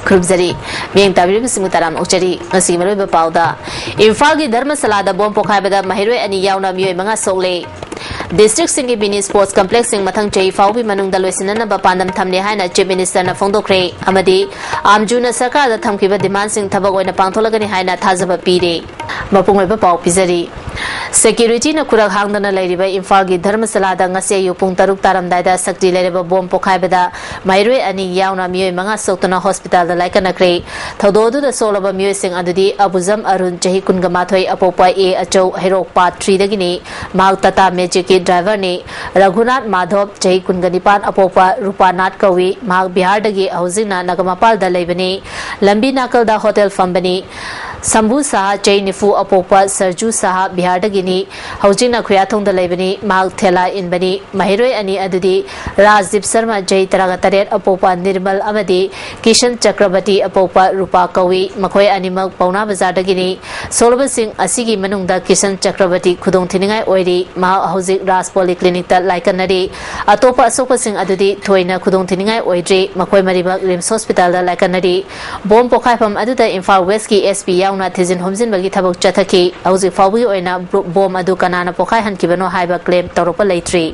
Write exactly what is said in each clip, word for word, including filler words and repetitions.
ꯈꯨꯔꯨꯝꯖꯔꯤ꯫ ꯃꯤꯠꯌꯦꯡ ꯇꯥꯕꯤꯔꯤꯕꯁꯤꯡꯕꯨ ꯇꯔꯥꯝꯅ ꯑꯣꯛꯆꯔꯤ꯫ ꯉꯁꯤꯒꯤ ꯃꯔꯨꯑꯣꯏꯕ ꯄꯥꯎꯗ, ꯏꯝꯐꯥꯜꯒꯤ ꯙꯔꯃꯁꯥꯂꯥꯗ ꯕꯣꯝ ꯄꯣꯈꯥꯏꯕꯗ ꯃꯍꯩꯔꯣꯏ ꯑꯅꯤ ꯌꯥꯎꯅ ꯃꯤꯑꯣꯏ ꯃꯉꯥ ꯁꯣꯛꯂꯦ꯫ ꯗꯤꯁꯇ꯭ꯔꯤꯛꯁꯤꯡꯒꯤ ꯃꯤꯅꯤ ꯁ꯭ꯄꯣꯔꯠꯁ ꯀꯝꯄ꯭ꯂꯦꯛꯁꯁꯤꯡ ꯃꯊꯪ ꯆꯍꯤ ꯐꯥꯎꯕꯒꯤ ꯃꯅꯨꯡꯗ ꯂꯣꯏꯁꯤꯟꯅꯅꯕ ꯄꯥꯟꯗꯝ ꯊꯝꯂꯦ ꯍꯥꯏꯅ ꯆꯤꯐ ꯃꯤꯅꯤꯁꯇꯔꯅ ꯐꯣꯡꯗꯣꯛꯈ꯭ꯔꯦ ꯑꯃꯗꯤ ꯑꯥꯝꯖꯨꯅ ꯁꯔꯀꯥꯔꯗ ꯊꯝꯈꯤꯕ ꯗꯤꯃꯥꯟꯁꯤꯡ ꯊꯕꯛ ꯑꯣꯏꯅ ꯄꯥꯡꯊꯣꯛꯂꯒꯅꯤ ꯍꯥꯏꯅ ꯊꯥꯖꯕ ꯄꯤꯔꯦ꯫ ꯃꯄꯨꯡ ꯑꯣꯏꯕ ꯄꯥꯎ ꯄꯤꯖꯔꯤ꯫ ꯁꯦꯀ꯭ꯌꯨꯔꯤꯇꯤꯅ ꯈꯨꯔꯛ ꯍꯥꯡꯗꯅ ꯂꯩꯔꯤꯕ ꯏꯝꯐꯥꯜꯒꯤ ꯙꯔꯃꯁꯥꯂꯥꯗ ꯉꯁꯤ ꯑꯌꯨꯛ ꯄꯨꯡ ꯇꯔꯨꯛ ꯇꯥꯔꯝꯗꯥꯏꯗ ꯁꯛꯇꯤ ꯂꯩꯔꯕ ꯕꯣꯝ ꯄꯣꯈꯥꯏꯕꯗ ꯃꯍꯩꯔꯣꯏ ꯑꯅꯤ ꯌꯥꯎꯅ ꯃꯤꯑꯣꯏ ꯃꯉꯥ ꯁꯣꯛꯇꯨꯅ ꯍꯣꯁꯄꯤꯇꯥꯜꯗ ꯂꯥꯏꯀꯠꯅꯈ꯭ꯔꯦ꯫ ꯊꯧꯗꯣꯛ ꯑꯗꯨꯗ ꯁꯣꯛꯂꯕ ꯃꯤꯑꯣꯏꯁꯤꯡ ꯑꯗꯨꯗꯤ ꯑꯕꯨꯖꯝ ꯑꯔꯨꯟ, ꯆꯍꯤ ꯀꯨꯟꯒ ꯃꯥꯊꯣꯏ, ꯑꯄꯣꯛꯄ ꯑꯦ ꯑꯆꯧ, ꯍꯩꯔꯣꯛ ꯄꯥꯔꯠ ꯊ꯭ꯔꯤꯗꯒꯤꯅꯤ꯫ ꯃꯍꯥꯛ ꯇꯥꯇꯥ ꯃꯦꯖꯤꯛꯀꯤ ꯗ꯭ꯔꯥꯏꯚꯔꯅꯤ꯫ ꯔꯘꯨꯅꯥꯊ ꯃꯥꯙꯣꯞ, ꯆꯍꯤ ꯀꯨꯟꯒ ꯅꯤꯄꯥꯟ, ꯑꯄꯣꯛꯄ ꯔꯨꯄꯥꯅꯥꯊ ꯀꯧꯏ꯫ ꯃꯍꯥꯛ ꯕꯤꯍꯥꯔꯗꯒꯤ ꯍꯧꯖꯤꯛꯅ ꯅꯥꯒꯥꯃꯄꯥꯜꯗ ꯂꯩꯕꯅꯤ꯫ ꯂꯝꯕꯤ ꯅꯥꯀꯜꯗ ꯍꯣꯇꯦꯜ ꯐꯝꯕꯅꯤ꯫ ꯁꯝꯚꯨ ꯁꯍꯥ, ꯆꯍꯤ ꯅꯤꯐꯨ, ꯑꯄꯣꯛꯄ ꯁꯔꯖꯨ ꯁꯍꯥ, ꯕꯤꯍꯥꯔꯗꯒꯤꯅꯤ꯫ ꯍꯧꯖꯤꯛꯅ ꯈꯨꯌꯥꯊꯣꯡꯗ ꯂꯩꯕꯅꯤ꯫ ꯃꯍꯥꯛ ꯊꯦꯂꯥ ꯏꯟꯕꯅꯤ꯫ ꯃꯍꯩꯔꯣꯏ ꯑꯅꯤ ꯑꯗꯨꯗꯤ ꯔꯥꯖꯗꯤꯞ ꯁꯔꯃ, ꯆꯍꯤ ꯇꯔꯥꯒ ꯇꯔꯦꯠ, ꯑꯄꯣꯛꯄ ꯅꯤꯔꯃꯜ ꯑꯃꯗꯤ ꯀꯤꯁꯟ ꯆꯀ꯭ꯔꯕꯔꯇꯤ, ꯑꯄꯣꯛꯄ ꯔꯨꯄꯥ ꯀꯧꯏ꯫ ꯃꯈꯣꯏ ꯑꯅꯤꯃꯛ ꯄꯥꯎꯅꯥ ꯕꯖꯥꯔꯗꯒꯤꯅꯤ꯫ ꯁꯣꯛꯂꯕꯁꯤꯡ ꯑꯁꯤꯒꯤ ꯃꯅꯨꯡꯗ ꯀꯤꯁꯟ ꯆꯀ꯭ꯔꯕꯔꯇꯤ ꯈꯨꯗꯣꯡ ꯊꯤꯅꯤꯡꯉꯥꯏ ꯑꯣꯏꯔꯤ꯫ ꯃꯍꯥꯛ ꯍꯧꯖꯤꯛ ꯔꯥꯖ ꯄꯣꯂꯤ ꯀ꯭ꯂꯤꯅꯤꯛꯇ ꯂꯥꯏꯀꯠꯅꯔꯤ꯫ ꯑꯇꯣꯞꯄ ꯑꯁꯣꯛꯄꯁꯤꯡ ꯑꯗꯨꯗꯤ ꯊꯣꯏꯅ ꯈꯨꯗꯣꯡ ꯊꯤꯅꯤꯡꯉꯥꯏ ꯑꯣꯏꯗ꯭ꯔꯤ꯫ ꯃꯈꯣꯏ ꯃꯔꯤꯃꯛ ꯔꯤꯝꯁ ꯍꯣꯁꯄꯤꯇꯥꯜꯗ ꯂꯥꯏꯀꯠꯅꯔꯤ꯫ ꯕꯣꯝ ꯄꯣꯈꯥꯏꯐꯝ ꯑꯗꯨꯗ ꯏꯝꯐꯥꯜ ꯋꯦꯁꯀꯤ ꯑꯦꯁ ꯄꯤ ꯌꯥꯎꯅ ꯊꯤꯖꯤꯟ ꯍꯨꯝꯖꯤꯟꯕꯒꯤ ꯊꯕꯛ ꯆꯠꯊꯈꯤ꯫ ꯍꯧꯖꯤꯛ ꯐꯥꯎꯕꯒꯤ ꯑꯣꯏꯅ ꯕ꯭ꯔꯨ-, ꯕꯣꯝ ꯑꯗꯨ ꯀꯅꯥꯅ ꯄꯣꯈꯥꯏꯍꯟꯈꯤꯕꯅꯣ ꯍꯥꯏꯕ ꯀ꯭ꯂꯦꯝ ꯇꯧꯔꯛꯄ ꯂꯩꯇ꯭ꯔꯤ꯫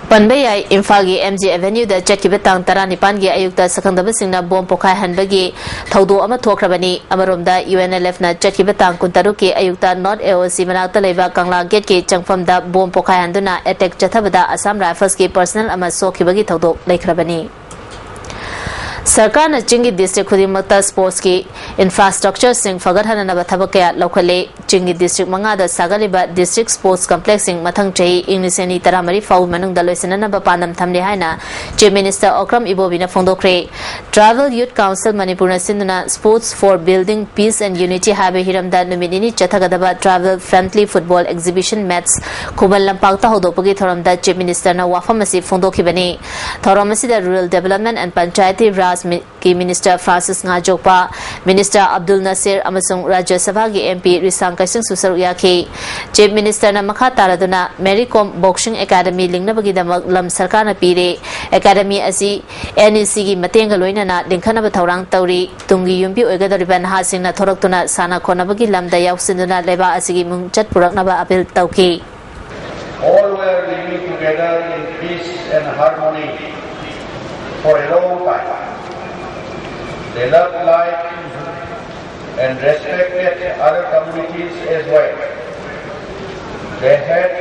ꯄꯟꯕ ꯌꯥꯏ, ꯏꯝꯐꯥꯜꯒꯤ ꯑꯦꯝ ꯖꯤ ꯑꯦꯚꯦꯅ꯭ꯌꯨꯗ ꯆꯠꯈꯤꯕ ꯇꯥꯡ ꯇꯔꯥꯅꯤꯄꯥꯟꯒꯤ ꯑꯌꯨꯛꯇ ꯁꯛꯈꯪꯗꯕꯁꯤꯡꯅ ꯕꯣꯝ ꯄꯣꯈꯥꯏꯍꯟꯕꯒꯤ ꯊꯧꯗꯣꯛ ꯑꯃ ꯊꯣꯛꯈ꯭ꯔꯕꯅꯤ꯫ ꯑꯃꯔꯣꯝꯗ, ꯌꯨ ꯑꯦꯟ ꯑꯦꯜ ꯑꯦꯐꯅ ꯆꯠꯈꯤꯕ ꯇꯥꯡ ꯀꯨꯟꯇꯔꯨꯛꯀꯤ ꯑꯌꯨꯛꯇ ꯅꯣꯔꯠ ꯑꯦ ꯑꯣ ꯁꯤ ꯃꯅꯥꯛꯇ ꯂꯩꯕ ꯀꯪꯂꯥ ꯒꯦꯠꯀꯤ ꯆꯪꯐꯝꯗ ꯕꯣꯝ ꯄꯣꯈꯥꯏꯍꯟꯗꯨꯅ ꯑꯦꯇꯦꯛ ꯆꯠꯊꯕꯗ ꯑꯁꯥꯝ ꯔꯥꯏꯐꯜꯁꯀꯤ ꯄꯔꯁꯅꯦꯜ ꯑꯃ ꯁꯣꯛꯈꯤꯕꯒꯤ ꯊꯧꯗꯣꯛ ꯂꯩꯈ꯭ꯔꯕꯅꯤ꯫ ꯁꯔꯀꯥꯔꯅ ꯆꯤꯡꯒꯤ ꯗꯤꯁꯇ꯭ꯔꯤꯛ ꯈꯨꯗꯤꯡꯃꯛꯇ ꯁ꯭ꯄꯣꯔꯠꯁꯀꯤ ꯏꯟꯐ꯭ꯔꯥꯁ꯭ꯇ꯭ꯔꯛꯆꯔꯁꯤꯡ ꯐꯒꯠꯍꯟꯅꯅꯕ ꯊꯕꯛ ꯀꯌꯥ ꯂꯧꯈꯠꯂꯦ꯫ ꯆꯤꯡꯒꯤ ꯗꯤꯁꯇ꯭ꯔꯤꯛ ꯃꯉꯥꯗ ꯁꯥꯒꯠꯂꯤꯕ ꯗꯤꯁꯇ꯭ꯔꯤꯛ ꯁ꯭ꯄꯣꯔꯠꯁ ꯀꯝꯄ꯭ꯂꯦꯛꯁꯁꯤꯡ ꯃꯊꯪ ꯆꯍꯤ, ꯏꯪ ꯂꯤꯁꯤꯡ ꯑꯅꯤ ꯇꯔꯥꯃꯔꯤ ꯐꯥꯎꯕ ꯃꯅꯨꯡꯗ ꯂꯣꯏꯁꯤꯟꯅꯅꯕ ꯄꯥꯟꯗꯝ ꯊꯝꯂꯦ ꯍꯥꯏꯅ ꯆꯤꯐ ꯃꯤꯅꯤꯁꯇꯔ ꯑꯣꯀ꯭ꯔꯝ ꯏꯕꯣꯕꯤꯅ ꯐꯣꯡꯗꯣꯛꯈ꯭ꯔꯦ꯫ ꯇ꯭ꯔꯥꯏꯕꯦꯜ ꯌꯨꯠ ꯀꯥꯎꯟꯁꯤꯜ ꯃꯅꯤꯄꯨꯔꯅ ꯁꯤꯟꯗꯨꯅ Sports for Building Peace and Unity ꯍꯥꯏꯕ ꯍꯤꯔꯝꯗ ꯅꯨꯃꯤꯠ ꯅꯤꯅꯤ ꯆꯠꯊꯒꯗꯕ tribal friendly football exhibition match Khuman ꯂꯝꯄꯥꯛꯇ ꯍꯧꯗꯣꯛꯄꯒꯤ ꯊꯧꯔꯝꯗ ꯆꯤꯐ ꯃꯤꯅꯤꯁꯇꯔꯅ ꯋꯥꯐꯝ ꯑꯁꯤ ꯐꯣꯡꯗꯣꯛꯈꯤꯕꯅꯤ꯫ ꯊꯧꯔꯝ ꯑꯁꯤꯗ Rural Development and Panchayati Raj ꯀꯤ ꯃꯤꯅꯤꯁꯇꯔ ꯐ꯭ꯔꯥꯟꯁꯤꯁ ꯉꯥꯖꯣꯛꯄ, ꯃꯤꯅꯤꯁꯇꯔ ꯑꯕꯗꯨꯜ ꯅꯁꯤꯔ ꯑꯃꯁꯨꯡ ꯔꯥꯖ꯭ꯌ ꯁꯚꯥꯒꯤ ꯑꯦꯝ ꯄꯤ ꯔꯤꯁꯥꯡ ꯀꯩꯁꯤꯡꯁꯨ ꯁꯔꯨꯛ ꯌꯥꯈꯤ꯫ ꯆꯤꯐ ꯃꯤꯅꯤꯁꯇꯔꯅ ꯃꯈꯥ ꯇꯥꯔꯗꯨꯅ ꯃꯦꯔꯤ ꯀꯣꯝ ꯕꯣꯛꯁꯤꯡ ꯑꯦꯀꯥꯗꯃꯤ ꯂꯤꯡꯅꯕꯒꯤꯗꯃꯛ ꯂꯝ ꯁꯔꯀꯥꯔꯅ ꯄꯤꯔꯦ꯫ ꯑꯦꯀꯥꯗꯃꯤ ꯑꯁꯤ ꯑꯦꯟ ꯏ ꯁꯤꯒꯤ ꯃꯇꯦꯡꯒ ꯂꯣꯏꯅꯅ ꯂꯤꯡꯈꯠꯅꯕ ꯊꯧꯔꯥꯡ ꯇꯧꯔꯤ꯫ ꯇꯨꯡꯒꯤ ꯌꯨꯝꯕꯤ ꯑꯣꯏꯒꯗꯧꯔꯤꯕ ꯅꯍꯥꯁꯤꯡꯅ ꯊꯣꯔꯛꯇꯨꯅ ꯁꯥꯟꯅ ꯈꯣꯠꯅꯕꯒꯤ ꯂꯝꯗ ꯌꯥꯎꯁꯤꯟꯗꯨꯅ ꯂꯩꯕꯥꯛ ꯑꯁꯤꯒꯤ ꯃꯤꯡꯆꯠ ꯄꯨꯔꯛꯅꯕ ꯑꯄꯤꯜ ꯇꯧꯈꯤ꯫ All were living together in peace and harmony for a long time. They loved life and respected other communities as well. They had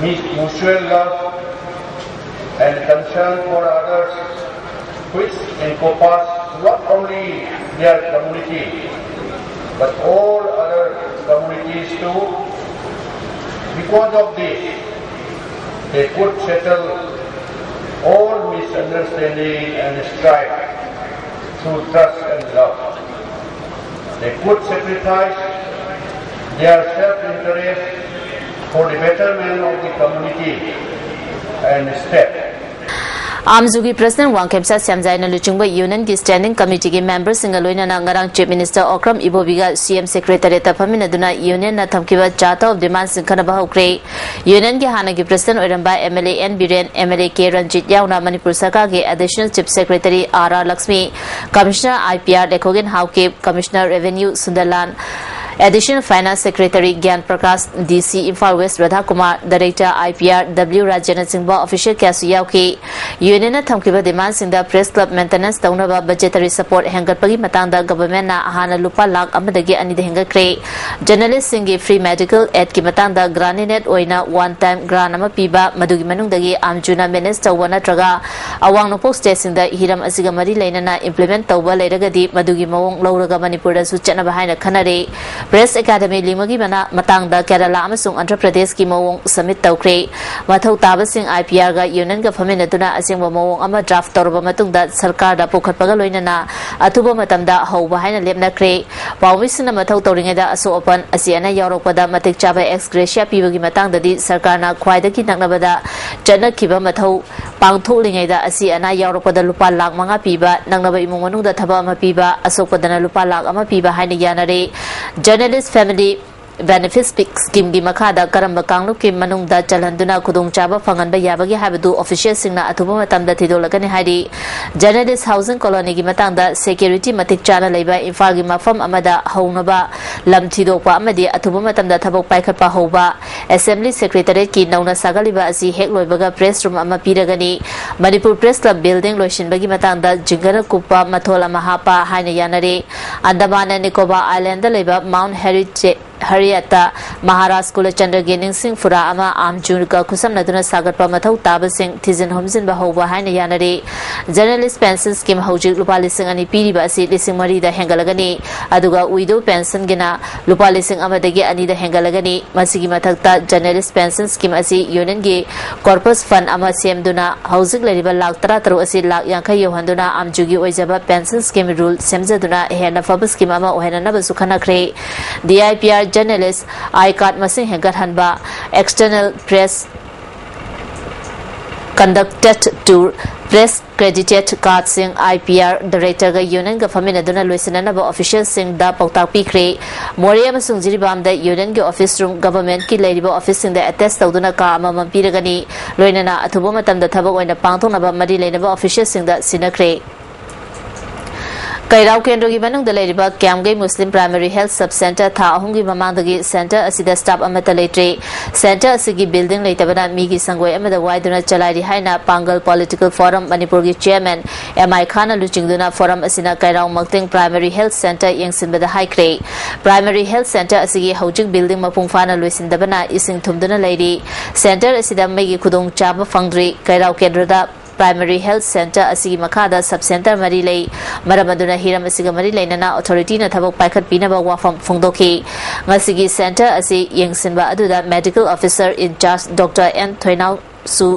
mis- mutual love and concern for others, which encompassed not only their community but all other communities too. Because of this, they could settle all misunderstanding and strife through trust and love. They could sacrifice their self-interest for the betterment of the community and state. ꯑꯥꯝꯖꯨꯒꯤ president Wangkhemcha ꯁ꯭ꯌꯥꯝꯖꯥꯏꯅ ꯂꯨꯆꯤꯡꯕ ꯌꯨꯅꯤꯌꯟꯒꯤ standing ꯀꯃꯤꯇꯤꯒꯤ ꯃꯦꯝꯕꯔꯁꯤꯡꯒ ꯂꯣꯏꯅꯅ ꯉꯔꯥꯡ chief minister Okram ꯏꯕꯣꯕꯤꯒ ꯁꯤ M ꯁꯦꯀ꯭ꯔꯦꯇꯔꯤꯌꯦꯠꯇ ꯐꯝꯃꯤꯟꯅꯗꯨꯅ ꯌꯨꯅꯤꯌꯟꯅ ꯊꯝꯈꯤꯕ charter of ꯗꯤꯃꯥꯟꯁꯤꯡ ꯈꯟꯅꯕ ꯍꯧꯈ꯭ꯔꯦ꯫ ꯌꯨꯅꯤꯌꯟꯒꯤ ꯍꯥꯟꯅꯒꯤ ꯄ꯭ꯔꯁꯤꯗꯦꯟ ꯑꯣꯏꯔꯝꯕ M L A N Biren, M L A K Ranjit ꯌꯥꯎꯅ ꯃꯅꯤꯄꯨꯔ ꯁꯔꯀꯥꯔꯒꯤ additional chief secretary R R Lakshmi, commissioner I P R Lekhogen Haokip, commissioner revenue Sundarlal, additional finance secretary Gyan Prakash, D C Imphal west Radhakumar, director I P R W ꯔꯥꯖꯦꯟꯅꯆꯤꯡꯕ official ꯀꯌꯥꯁꯨ ꯌꯥꯎꯈꯤ꯫ ꯌꯨꯅꯤꯌꯟꯅ ꯊꯝꯈꯤꯕ ꯗꯤꯃꯥꯟꯁꯤꯡꯗ press club maintenance ꯇꯧꯅꯕ ꯕꯖꯦꯇꯔꯤ support ꯍꯦꯟꯒꯠꯄꯒꯤ ꯃꯇꯥꯡꯗ ꯒꯚꯔꯟꯃꯦꯟꯠꯅ ꯍꯥꯟꯅ ꯂꯨꯄꯥ ꯂꯥꯈ ꯑꯃꯗꯒꯤ ꯑꯅꯤꯗ ꯍꯦꯟꯒꯠꯈ꯭ꯔꯦ꯫ ꯖꯔꯅꯦꯂꯤꯁꯁꯤꯡꯒꯤ ꯐ꯭ꯔꯤ ꯃꯦꯗꯤꯀꯦꯜ ꯑꯦꯗꯀꯤ ꯃꯇꯥꯡꯗ ꯒ꯭ꯔꯥꯟ ꯏꯟ ꯑꯦꯗ ꯑꯣꯏꯅ ꯋꯥꯟ ꯇꯥꯏꯝ ꯒ꯭ꯔꯥꯟ ꯑꯃ ꯄꯤꯕ, ꯃꯗꯨꯒꯤ ꯃꯅꯨꯡꯗꯒꯤ ꯑꯥꯝꯖꯨꯅ ꯃꯦꯅꯦꯖ ꯇꯧꯕ ꯅꯠꯇ꯭ꯔꯒ ꯑꯋꯥꯡ ꯅꯣꯡꯄꯣꯛ ꯁ꯭ꯇꯦꯠꯁꯤꯡꯗ ꯍꯤꯔꯝ ꯑꯁꯤꯒ ꯃꯔꯤ ꯂꯩꯅꯅ ꯏꯝꯄ꯭ꯂꯤꯃꯦꯟꯠ ꯇꯧꯕ ꯂꯩꯔꯒꯗꯤ ꯃꯗꯨꯒꯤ ꯃꯑꯣꯡ ꯂꯧꯔꯒ ꯃꯅꯤꯄꯨꯔꯗꯁꯨ ꯆꯠꯅꯕ ꯍꯥꯏꯅ ꯈꯟꯅꯔꯦ꯫ ꯄ꯭ꯔꯦꯁ ꯑꯦꯀꯥꯗꯃꯤ ꯂꯤꯡꯕꯒꯤ ꯃꯅꯥ-, ꯃꯇꯥꯡꯗ ꯀꯦꯔꯂꯥ ꯑꯃꯁꯨꯡ ꯑꯟꯙ꯭ꯔ ꯄ꯭ꯔꯗꯦꯁꯀꯤ ꯃꯑꯣꯡ ꯁꯕꯃꯤꯠ ꯇꯧꯈ꯭ꯔꯦ꯫ ꯃꯊꯧ ꯇꯥꯕꯁꯤꯡ ꯑꯥꯏ ꯄꯤ ꯑꯥꯔꯒ ꯌꯨꯅꯤꯌꯟꯒ ꯐꯝꯃꯤꯟꯅꯗꯨꯅ ꯑꯁꯦꯡꯕ ꯃꯑꯣꯡ ꯑꯃ ꯗ꯭ꯔꯥꯐ ꯇꯧꯔꯕ ꯃꯇꯨꯡꯗ ꯁꯔꯀꯥꯔꯗ ꯄꯨꯈꯠꯄꯒ ꯂꯣꯏꯅꯅ ꯑꯊꯨꯕ ꯃꯇꯝꯗ ꯍꯧꯕ ꯍꯥꯏꯅ ꯂꯦꯞꯅꯈ꯭ꯔꯦ꯫ ꯄꯥꯎꯃꯤꯁꯤꯡꯅ ꯃꯊꯧ ꯇꯧꯔꯤꯉꯩꯗ ꯑꯁꯣꯛ ꯑꯄꯟ ꯑꯁꯤ ꯑꯅꯥ ꯌꯥꯎꯔꯛꯄꯗ ꯃꯇꯤꯛ ꯆꯥꯕ ꯑꯦꯛꯁ ꯒ꯭ꯔꯦꯁꯤꯌꯥ ꯄꯤꯕꯒꯤ ꯃꯇꯥꯡꯗꯗꯤ ꯁꯔꯀꯥꯔꯅ ꯈ꯭ꯋꯥꯏꯗꯒꯤ ꯅꯛꯅꯕꯗ ꯆꯠꯅꯈꯤꯕ ꯃꯊꯧ ꯄꯥꯡꯊꯣꯛꯂꯤꯉꯩꯗ ꯑꯁꯤ ꯑꯅꯥ ꯌꯥꯎꯔꯛꯄꯗ ꯂꯨꯄꯥ ꯂꯥꯈ ꯃꯉꯥ ꯄꯤꯕ, ꯅꯛꯅꯕ ꯏꯃꯨꯡ ꯃꯅꯨꯡꯗ ꯊꯕꯛ ꯑꯃ ꯄꯤꯕ, ꯑꯁꯣꯛꯄꯗꯅ ꯂꯨꯄꯥ ꯂꯥꯈ ꯑꯃ ꯄꯤꯕ ꯍꯥꯏꯅ ꯌꯥꯅꯔꯦ꯫ Journalist Family Benefits Schemeꯒꯤ ꯃꯈꯥꯗ ꯀꯔꯝꯕ ꯀꯥꯡꯂꯨꯞꯀꯤ ꯃꯅꯨꯡꯗ ꯆꯜꯍꯟꯗꯨꯅ ꯈꯨꯗꯣꯡꯆꯥꯕ ꯐꯪꯍꯟꯕ ꯌꯥꯕꯒꯦ ꯍꯥꯏꯕꯗꯨ officialꯁꯤꯡꯅ ꯑꯊꯨꯕ ꯃꯇꯝꯗ ꯊꯤꯗꯣꯛꯂꯒꯅꯤ ꯍꯥꯏꯔꯤ꯫ Journalist Housing Colonyꯒꯤ ꯃꯇꯥꯡꯗ security ꯃꯇꯤꯛ ꯆꯥꯅ ꯂꯩꯕ ꯏꯝꯐꯥꯜꯒꯤ ꯃꯐꯝ ꯑꯃꯗ ꯍꯧꯅꯕ ꯂꯝ ꯊꯤꯗꯣꯛꯄ ꯑꯃꯗꯤ ꯑꯊꯨꯕ ꯃꯇꯝꯗ ꯊꯕꯛ ꯄꯥꯏꯈꯠꯄ ꯍꯧꯕ꯫ Assembly Secretariatꯀꯤ ꯅꯧꯅ ꯁꯥꯒꯠꯂꯤꯕ ꯑꯁꯤ ꯍꯦꯛ ꯂꯣꯏꯕꯒ press room ꯑꯃ ꯄꯤꯔꯒꯅꯤ꯫ Manipur Press Club building ꯂꯣꯏꯁꯤꯟꯕꯒꯤ ꯃꯇꯥꯡꯗ ꯖꯤꯡꯒꯅ ꯀꯨꯞꯄ ꯃꯊꯣꯜ ꯑꯃ ꯍꯥꯞꯄ ꯍꯥꯏꯅ ꯌꯥꯅꯔꯤ꯫ Andaman and Nicobar Islandꯗ ꯂꯩꯕ Mount Harriet Harrietꯇ ꯃꯍꯥꯔꯥꯖ ꯀꯨꯂꯆꯟꯗ꯭ꯔꯒꯤ ꯅꯤꯡꯁꯤꯡ ꯐꯨꯔꯥ ꯑꯃ ꯑꯥꯝꯖꯨꯒ ꯈꯨꯠꯁꯝꯅꯗꯨꯅ ꯁꯥꯒꯠꯄ ꯃꯊꯧ ꯇꯥꯕꯁꯤꯡ ꯊꯤꯖꯤꯟ ꯍꯨꯝꯖꯤꯟꯕ ꯍꯧꯕ ꯍꯥꯏꯅ ꯌꯥꯅꯔꯤ꯫ Journalist Pension Scheme ꯍꯧꯖꯤꯛ ꯂꯨꯄꯥ ꯂꯤꯁꯤꯡ ꯑꯅꯤ ꯄꯤꯔꯤꯕ ꯑꯁꯤ ꯂꯤꯁꯤꯡ ꯃꯔꯤꯗ ꯍꯦꯟꯒꯠꯂꯒꯅꯤ, ꯑꯗꯨꯒ widow pensionꯒꯤꯅ ꯂꯨꯄꯥ ꯂꯤꯁꯤꯡ ꯑꯃꯗꯒꯤ ꯑꯅꯤꯗ ꯍꯦꯟꯒꯠꯂꯒꯅꯤ꯫ ꯃꯁꯤꯒꯤ ꯃꯊꯛꯇ Journalist Pension Scheme ꯑꯁꯤ unionꯒꯤ corpus fund ꯑꯃ ꯁꯦꯝꯗꯨꯅ ꯍꯧꯖꯤꯛ ꯂꯩꯔꯤꯕ ꯂꯥꯈ ꯇꯔꯥꯇꯔꯨꯛ ꯑꯁꯤ ꯂꯥꯈ ꯌꯥꯡꯈꯩ ꯌꯧꯍꯟꯗꯨꯅ ꯑꯥꯝꯖꯨꯒꯤ ꯑꯣꯏꯖꯕ pension scheme rule ꯁꯦꯝꯖꯗꯨꯅ ꯍꯦꯟꯅ ꯐꯕ scheme ꯑꯃ ꯑꯣꯏꯍꯟꯅꯅꯕꯁꯨ ꯈꯟꯅꯈ꯭ꯔꯦ꯫ D I P R journalist I card ꯃꯁꯤꯡ ꯍꯦꯟꯒꯠꯍꯟꯕ, external press conducted to press credited cardꯁꯤꯡ I P R directorꯒ unionꯒ ꯐꯝꯃꯤꯟꯅꯗꯨꯅ ꯂꯣꯏꯁꯤꯟꯅꯅꯕ officialꯁꯤꯡꯗ ꯄꯥꯎꯇꯥꯛ ꯄꯤꯈ꯭ꯔꯦ꯫ ꯃꯣꯔꯦ ꯑꯃꯁꯨꯡ ꯖꯤꯔꯤꯕꯥꯝꯗ unionꯒꯤ office room governmentꯀꯤ ꯂꯩꯔꯤꯕ officeꯁꯤꯡꯗ attach ꯇꯧꯗꯨꯅ ꯀꯥ ꯑꯃꯃꯝ ꯄꯤꯔꯒꯅꯤ꯫ ꯂꯣꯏꯅꯅ ꯑꯊꯨꯕ ꯃꯇꯝꯗ ꯊꯕꯛ ꯑꯣꯏꯅ ꯄꯥꯡꯊꯣꯛꯅꯕ ꯃꯔꯤ ꯂꯩꯅꯕ officialꯁꯤꯡꯗ ꯁꯤꯟꯅꯈ꯭ꯔꯦ꯫ ꯀꯩꯔꯥꯎ ꯀꯦꯟꯗ꯭ꯔꯒꯤ ꯃꯅꯨꯡꯗ ꯂꯩꯔꯤꯕ ꯀ꯭ꯌꯥꯝꯒꯩ Muslim Primary Health Sub Center ꯊꯥ ꯑꯍꯨꯝꯒꯤ ꯃꯃꯥꯡꯗꯒꯤ center ꯑꯁꯤꯗ staff ꯑꯃꯠꯇ ꯂꯩꯇ꯭ꯔꯦ꯫ Center ꯑꯁꯤꯒꯤ building ꯂꯩꯇꯕꯅ ꯃꯤꯒꯤ ꯁꯪꯒꯣꯏ ꯑꯃꯗ ꯋꯥꯏꯗꯨꯅ ꯆꯂꯥꯏꯔꯤ ꯍꯥꯏꯅ ꯄꯥꯡꯒꯜ Political Forum ꯃꯅꯤꯄꯨꯔꯒꯤ chairman M I Khanꯅ ꯂꯨꯆꯤꯡꯗꯨꯅ forum ꯑꯁꯤꯅ ꯀꯩꯔꯥꯎ ꯃꯛꯇꯤꯡ Primary Health Center ꯌꯦꯡꯁꯤꯟꯕꯗ ꯍꯥꯏꯈ꯭ꯔꯦ꯫ Primary Health Center ꯑꯁꯤꯒꯤ ꯍꯧꯖꯤꯛ building ꯃꯄꯨꯡ ꯐꯥꯅ ꯂꯣꯏꯁꯤꯟꯗꯕꯅ ꯏꯁꯤꯡ ꯊꯨꯝꯗꯨꯅ ꯂꯩꯔꯤ꯫ Center ꯑꯁꯤꯗ ꯃꯩꯒꯤ ꯈꯨꯗꯣꯡꯆꯥꯕ ꯐꯪꯗ꯭ꯔꯤ꯫ ꯀꯩꯔꯥꯎ ꯀꯦꯟꯗ꯭ꯔꯗ Primary Health Center ꯑꯁꯤꯒꯤ ꯃꯈꯥꯗ sub center ꯃꯔꯤ ꯂꯩ꯫ ꯃꯔꯝ ꯑꯗꯨꯅ ꯍꯤꯔꯝ ꯑꯁꯤꯒ ꯃꯔꯤ ꯂꯩꯅꯅ authorityꯅ ꯊꯕꯛ ꯄꯥꯏꯈꯠꯄꯤꯅꯕ ꯋꯥꯐꯝ ꯐꯣꯡꯗꯣꯛꯈꯤ꯫ ꯉꯁꯤꯒꯤ center ꯑꯁꯤ ꯌꯦꯡꯁꯤꯟꯕ ꯑꯗꯨꯗ medical officer in charge Doctor N ꯊꯣꯏꯅꯥꯎꯁꯨ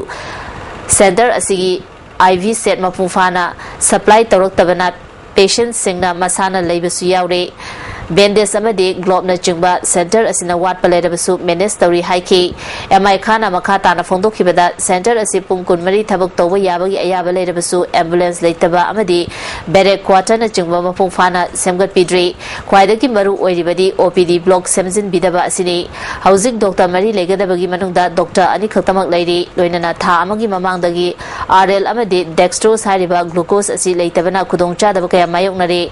center ꯑꯁꯤꯒꯤ I V set ꯃꯄꯨꯡ ꯐꯥꯅ supply ꯇꯧꯔꯛꯇꯕꯅ patientꯁꯤꯡꯅ ꯃꯁꯥꯅ ꯂꯩꯕꯁꯨ ꯌꯥꯎꯔꯦ꯫ ꯕꯦꯟꯗꯦꯖ ꯑꯃꯗꯤ ꯒ꯭ꯂꯣꯕꯅꯆꯤꯡꯕ ꯁꯦꯟꯇꯔ ꯑꯁꯤꯅ ꯋꯥꯠꯄ ꯂꯩꯔꯕꯁꯨ ꯃꯦꯅꯦꯖ ꯇꯧꯔꯤ ꯍꯥꯏꯈꯤ꯫ ꯑꯦꯝ ꯑꯥꯏ ꯈꯥꯟꯅ ꯃꯈꯥ ꯇꯥꯅ ꯐꯣꯡꯗꯣꯛꯈꯤꯕꯗ, ꯁꯦꯟꯇꯔ ꯑꯁꯤ ꯄꯨꯡ ꯀꯨꯟꯃꯔꯤ ꯊꯕꯛ ꯇꯧꯕ ꯌꯥꯕꯒꯤ ꯑꯌꯥꯕ ꯂꯩꯔꯕꯁꯨ ꯑꯦꯝꯕꯨꯂꯦꯟꯁ ꯂꯩꯇꯕ ꯑꯃꯗꯤ ꯕꯦꯔꯦꯛ ꯀ꯭ꯋꯥꯇꯔꯅꯆꯤꯡꯕ ꯃꯄꯨꯡ ꯐꯥꯅ ꯁꯦꯝꯒꯠꯄꯤꯗ꯭ꯔꯤ꯫ ꯈ꯭ꯋꯥꯏꯗꯒꯤ ꯃꯔꯨ ꯑꯣꯏꯔꯤꯕꯗꯤ ꯑꯣ ꯄꯤ ꯗꯤ ꯕ꯭ꯂꯣꯛ ꯁꯦꯝꯖꯤꯟꯕꯤꯗꯕ ꯑꯁꯤꯅꯤ꯫ ꯍꯧꯖꯤꯛ ꯗꯣꯛꯇꯔ ꯃꯔꯤ ꯂꯩꯒꯗꯕꯒꯤ ꯃꯅꯨꯡꯗ ꯗꯣꯛꯇꯔ ꯑꯅꯤꯈꯛꯇꯃꯛ ꯂꯩꯔꯤ꯫ ꯂꯣꯏꯅꯅ ꯊꯥ ꯑꯃꯒꯤ ꯃꯃꯥꯡꯗꯒꯤ ꯑꯥꯔ ꯑꯦꯜ ꯑꯃꯗꯤ ꯗꯦꯛꯁꯇ꯭ꯔꯣꯁ ꯍꯥꯏꯔꯤꯕ ꯒ꯭ꯂꯨꯀꯣꯁ ꯑꯁꯤ ꯂꯩꯇꯕꯅ ꯈꯨꯗꯣꯡꯆꯥꯗꯕ ꯀꯌꯥ ꯃꯥꯌꯣꯛꯅꯔꯤ꯫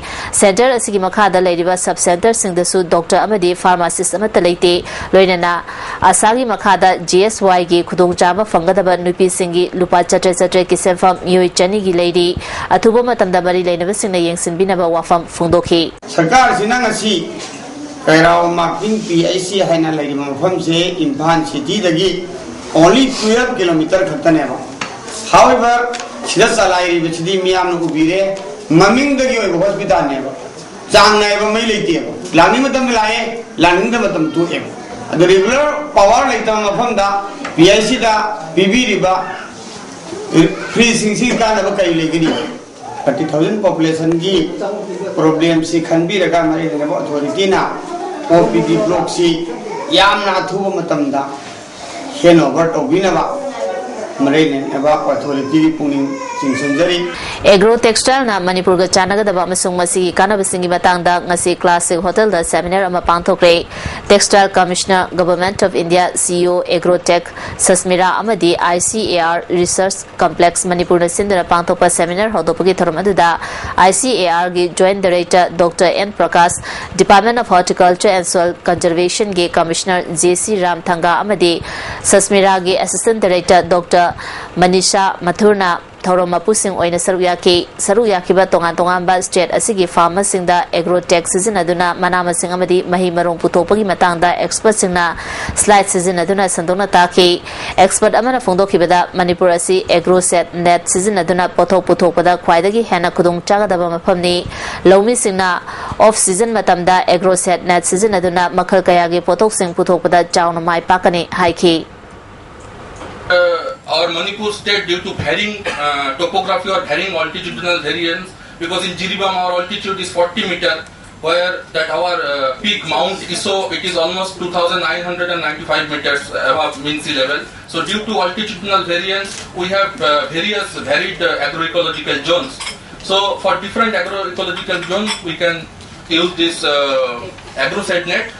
ꯁꯦꯟꯇꯔ ꯑꯁꯤꯒꯤ ꯃꯈꯥꯗ ꯂꯩꯔꯤꯕ ꯁꯕ ꯁꯦꯟꯇꯔꯁꯤꯡꯗꯁꯨ ꯗꯣꯛꯇꯔ ꯑꯃꯗꯤ ꯐꯥꯔꯃꯥꯁꯤꯁ ꯑꯃꯠꯇ ꯂꯩꯇꯦ꯫ ꯂꯣꯏꯅꯅ ꯑꯁꯥꯒꯤ ꯃꯈꯥꯗ ꯖꯤ ꯑꯦꯁ ꯋꯥꯏꯒꯤ ꯈꯨꯗꯣꯡꯆꯥꯕ ꯐꯪꯒꯗꯕ ꯅꯨꯄꯤꯁꯤꯡꯒꯤ ꯂꯨꯄꯥ ꯆꯥꯇ꯭ꯔꯦꯠ ꯆꯥꯇ꯭ꯔꯦꯠꯀꯤ ꯁꯦꯟꯐꯝ ꯃꯤꯑꯣꯏ ꯆꯅꯤꯒꯤ ꯂꯩꯔꯤ꯫ ꯑꯊꯨꯕ ꯃꯇꯝꯗ ꯃꯔꯤ ꯂꯩꯅꯕꯁꯤꯡꯅ ꯌꯦꯡꯁꯤꯟꯕꯤꯅꯕ ꯋꯥꯐꯝ ꯐꯣꯡꯗꯣꯛꯈꯤ꯫ ꯁꯔꯀꯥꯔꯁꯤꯅ ꯉꯁꯤ ꯀꯩꯔꯥꯎ ꯃꯥꯔꯀꯤꯡ ꯄꯤ ꯑꯩꯆ ꯁꯤ ꯍꯥꯏꯅ ꯂꯩꯔꯤꯕ ꯃꯐꯝꯁꯦ ꯏꯝꯐꯥꯜ ꯁꯤꯇꯤꯗꯒꯤ only twelve kilometer ꯈꯛꯇꯅꯦꯕ꯫ However, ꯁꯤꯗ ꯆꯂꯥꯏꯔꯤꯕꯁꯤꯗꯤ ꯃꯤꯌꯥꯝꯅ ꯎꯕꯤꯔꯦ, ꯃꯃꯤꯡꯗꯒꯤ ꯑꯣꯏꯕ ꯍꯣꯁꯄꯤꯇꯥꯜꯅꯦꯕ꯫ ꯆꯥꯡ ꯅꯥꯏꯕ ꯃꯩ ꯂꯩꯇꯦꯕ꯫ ꯂꯥꯛꯅꯤꯡ ꯃꯇꯝꯗ ꯂꯥꯛꯑꯦ, ꯂꯥꯛꯅꯤꯡꯗꯕ ꯃꯇꯝ ꯇꯣꯛꯑꯦꯕ꯫ ꯑꯗꯣ regular power ꯂꯩꯇꯕ ꯃꯐꯝꯗ ꯄꯤ ꯑꯩꯆ ꯁꯤꯗ ꯄꯤꯕꯤꯔꯤꯕ ꯐ꯭ꯔꯤꯁꯤꯡꯁꯤ ꯀꯥꯟꯅꯕ ꯀꯔꯤ ꯂꯩꯒꯅꯤ? Thirty thousand populationꯒꯤ problemꯁꯤ ꯈꯟꯕꯤꯔꯒ ꯃꯔꯤ ꯂꯩꯅꯕ ꯑꯣꯊꯣꯔꯤꯇꯤꯅ ꯑꯣ ꯄꯤ ꯗꯤ ꯕ꯭ꯂꯣꯛꯁꯤ ꯌꯥꯝꯅ ꯑꯊꯨꯕ ꯃꯇꯝꯗ handover ꯇꯧꯕꯤꯅꯕ ꯃꯔꯤ ꯂꯩꯅꯕ ꯑꯣꯊꯣꯔꯤꯇꯤꯒꯤ ꯄꯨꯛꯅꯤꯡ ꯆꯤꯡꯁꯤꯟꯖꯔꯤ꯫ ꯑꯦꯒ꯭ꯔꯣ ꯇꯦꯛꯁꯇꯥꯏꯜꯅ ꯃꯅꯤꯄꯨꯔꯒ ꯆꯥꯟꯅꯒꯗꯕ ꯑꯃꯁꯨꯡ ꯃꯁꯤꯒꯤ ꯀꯥꯟꯅꯕꯁꯤꯡꯒꯤ ꯃꯇꯥꯡꯗ ꯉꯁꯤ ꯀ꯭ꯂꯥꯁꯤꯛ ꯍꯣꯇꯦꯜꯗ ꯁꯦꯃꯤꯅꯥꯔ ꯑꯃ ꯄꯥꯡꯊꯣꯛꯈ꯭ꯔꯦ꯫ Textile Commissioner, Government of India, ꯁꯤ ꯏ ꯑꯣ, ꯑꯦꯒ꯭ꯔꯣꯇꯦꯛ ꯁꯁꯃꯤꯔꯥ ꯑꯃꯗꯤ ꯑꯥꯏ C A R research complex ꯃꯅꯤꯄꯨꯔꯅ ꯁꯤꯟꯗꯨꯅ ꯄꯥꯡꯊꯣꯛꯄ ꯁꯦꯃꯤꯅꯥꯔ ꯍꯧꯗꯣꯛꯄꯒꯤ ꯊꯧꯔꯝ ꯑꯗꯨꯗ ꯑꯥꯏ ꯁꯤ ꯑꯦ ꯑꯥꯔꯒꯤ Joint Director Doctor N Prakash, Department of Horticulture and Soil Conservationꯒꯤ Commissioner ꯖꯦ ꯁꯤ ꯔꯥꯝꯊꯪꯒꯥ ꯑꯃꯗꯤ ꯁꯁꯃꯤꯔꯥꯒꯤ Assistant Director Doctor ꯃꯅꯤꯁꯥ ꯃꯊꯨꯔꯅ ꯊꯧꯔꯝ ꯃꯄꯨꯁꯤꯡ ꯑꯣꯏꯅ ꯁꯔꯨꯛ ꯌꯥꯈꯤ꯫ ꯁꯔꯨꯛ ꯌꯥꯈꯤꯕ ꯇꯣꯉꯥꯟ ꯇꯣꯉꯥꯟꯕ state ꯑꯁꯤꯒꯤ farmerꯁꯤꯡꯗ ꯑꯦꯒ꯭ꯔꯣꯇꯦꯛ ꯁꯤꯖꯤꯟꯅꯗꯨꯅ ꯃꯅꯥ ꯃꯁꯤꯡ ꯑꯃꯗꯤ ꯃꯍꯩ ꯃꯔꯣꯡ ꯄꯨꯊꯣꯛꯄꯒꯤ ꯃꯇꯥꯡꯗ expertꯁꯤꯡꯅ slide ꯁꯤꯖꯤꯟꯅꯗꯨꯅ ꯁꯟꯗꯣꯛꯅ ꯇꯥꯛꯈꯤ꯫ Expert ꯑꯃꯅ ꯐꯣꯡꯗꯣꯛꯈꯤꯕꯗ, ꯃꯅꯤꯄꯨꯔ ꯑꯁꯤ AgroSat net ꯁꯤꯖꯤꯟꯅꯗꯨꯅ ꯄꯣꯠꯊꯣꯛ ꯄꯨꯊꯣꯛꯄꯗ ꯈ꯭ꯋꯥꯏꯗꯒꯤ ꯍꯦꯟꯅ ꯈꯨꯗꯣꯡ ꯆꯥꯒꯗꯕ ꯃꯐꯝꯅꯤ꯫ ꯂꯧꯃꯤꯁꯤꯡꯅ off season ꯃꯇꯝꯗ AgroSat net ꯁꯤꯖꯤꯟꯅꯗꯨꯅ ꯃꯈꯜ ꯀꯌꯥꯒꯤ ꯄꯣꯠꯊꯣꯛꯁꯤꯡ ꯄꯨꯊꯣꯛꯄꯗ ꯆꯥꯎꯅ ꯃꯥꯏ ꯄꯥꯛꯀꯅꯤ ꯍꯥꯏꯈꯤ꯫ Uh, our Manipur state, due to varying uh, topography or varying altitudinal variance, because in Jiribam our altitude is forty meter, where that our uh, peak Mount Iso, it is almost two thousand nine hundred ninety-five meters above mean sea level. So due to altitudinal variance, we have uh, various varied uh, agroecological zones. So for different agroecological zones, we can use this uh, AgroShed net.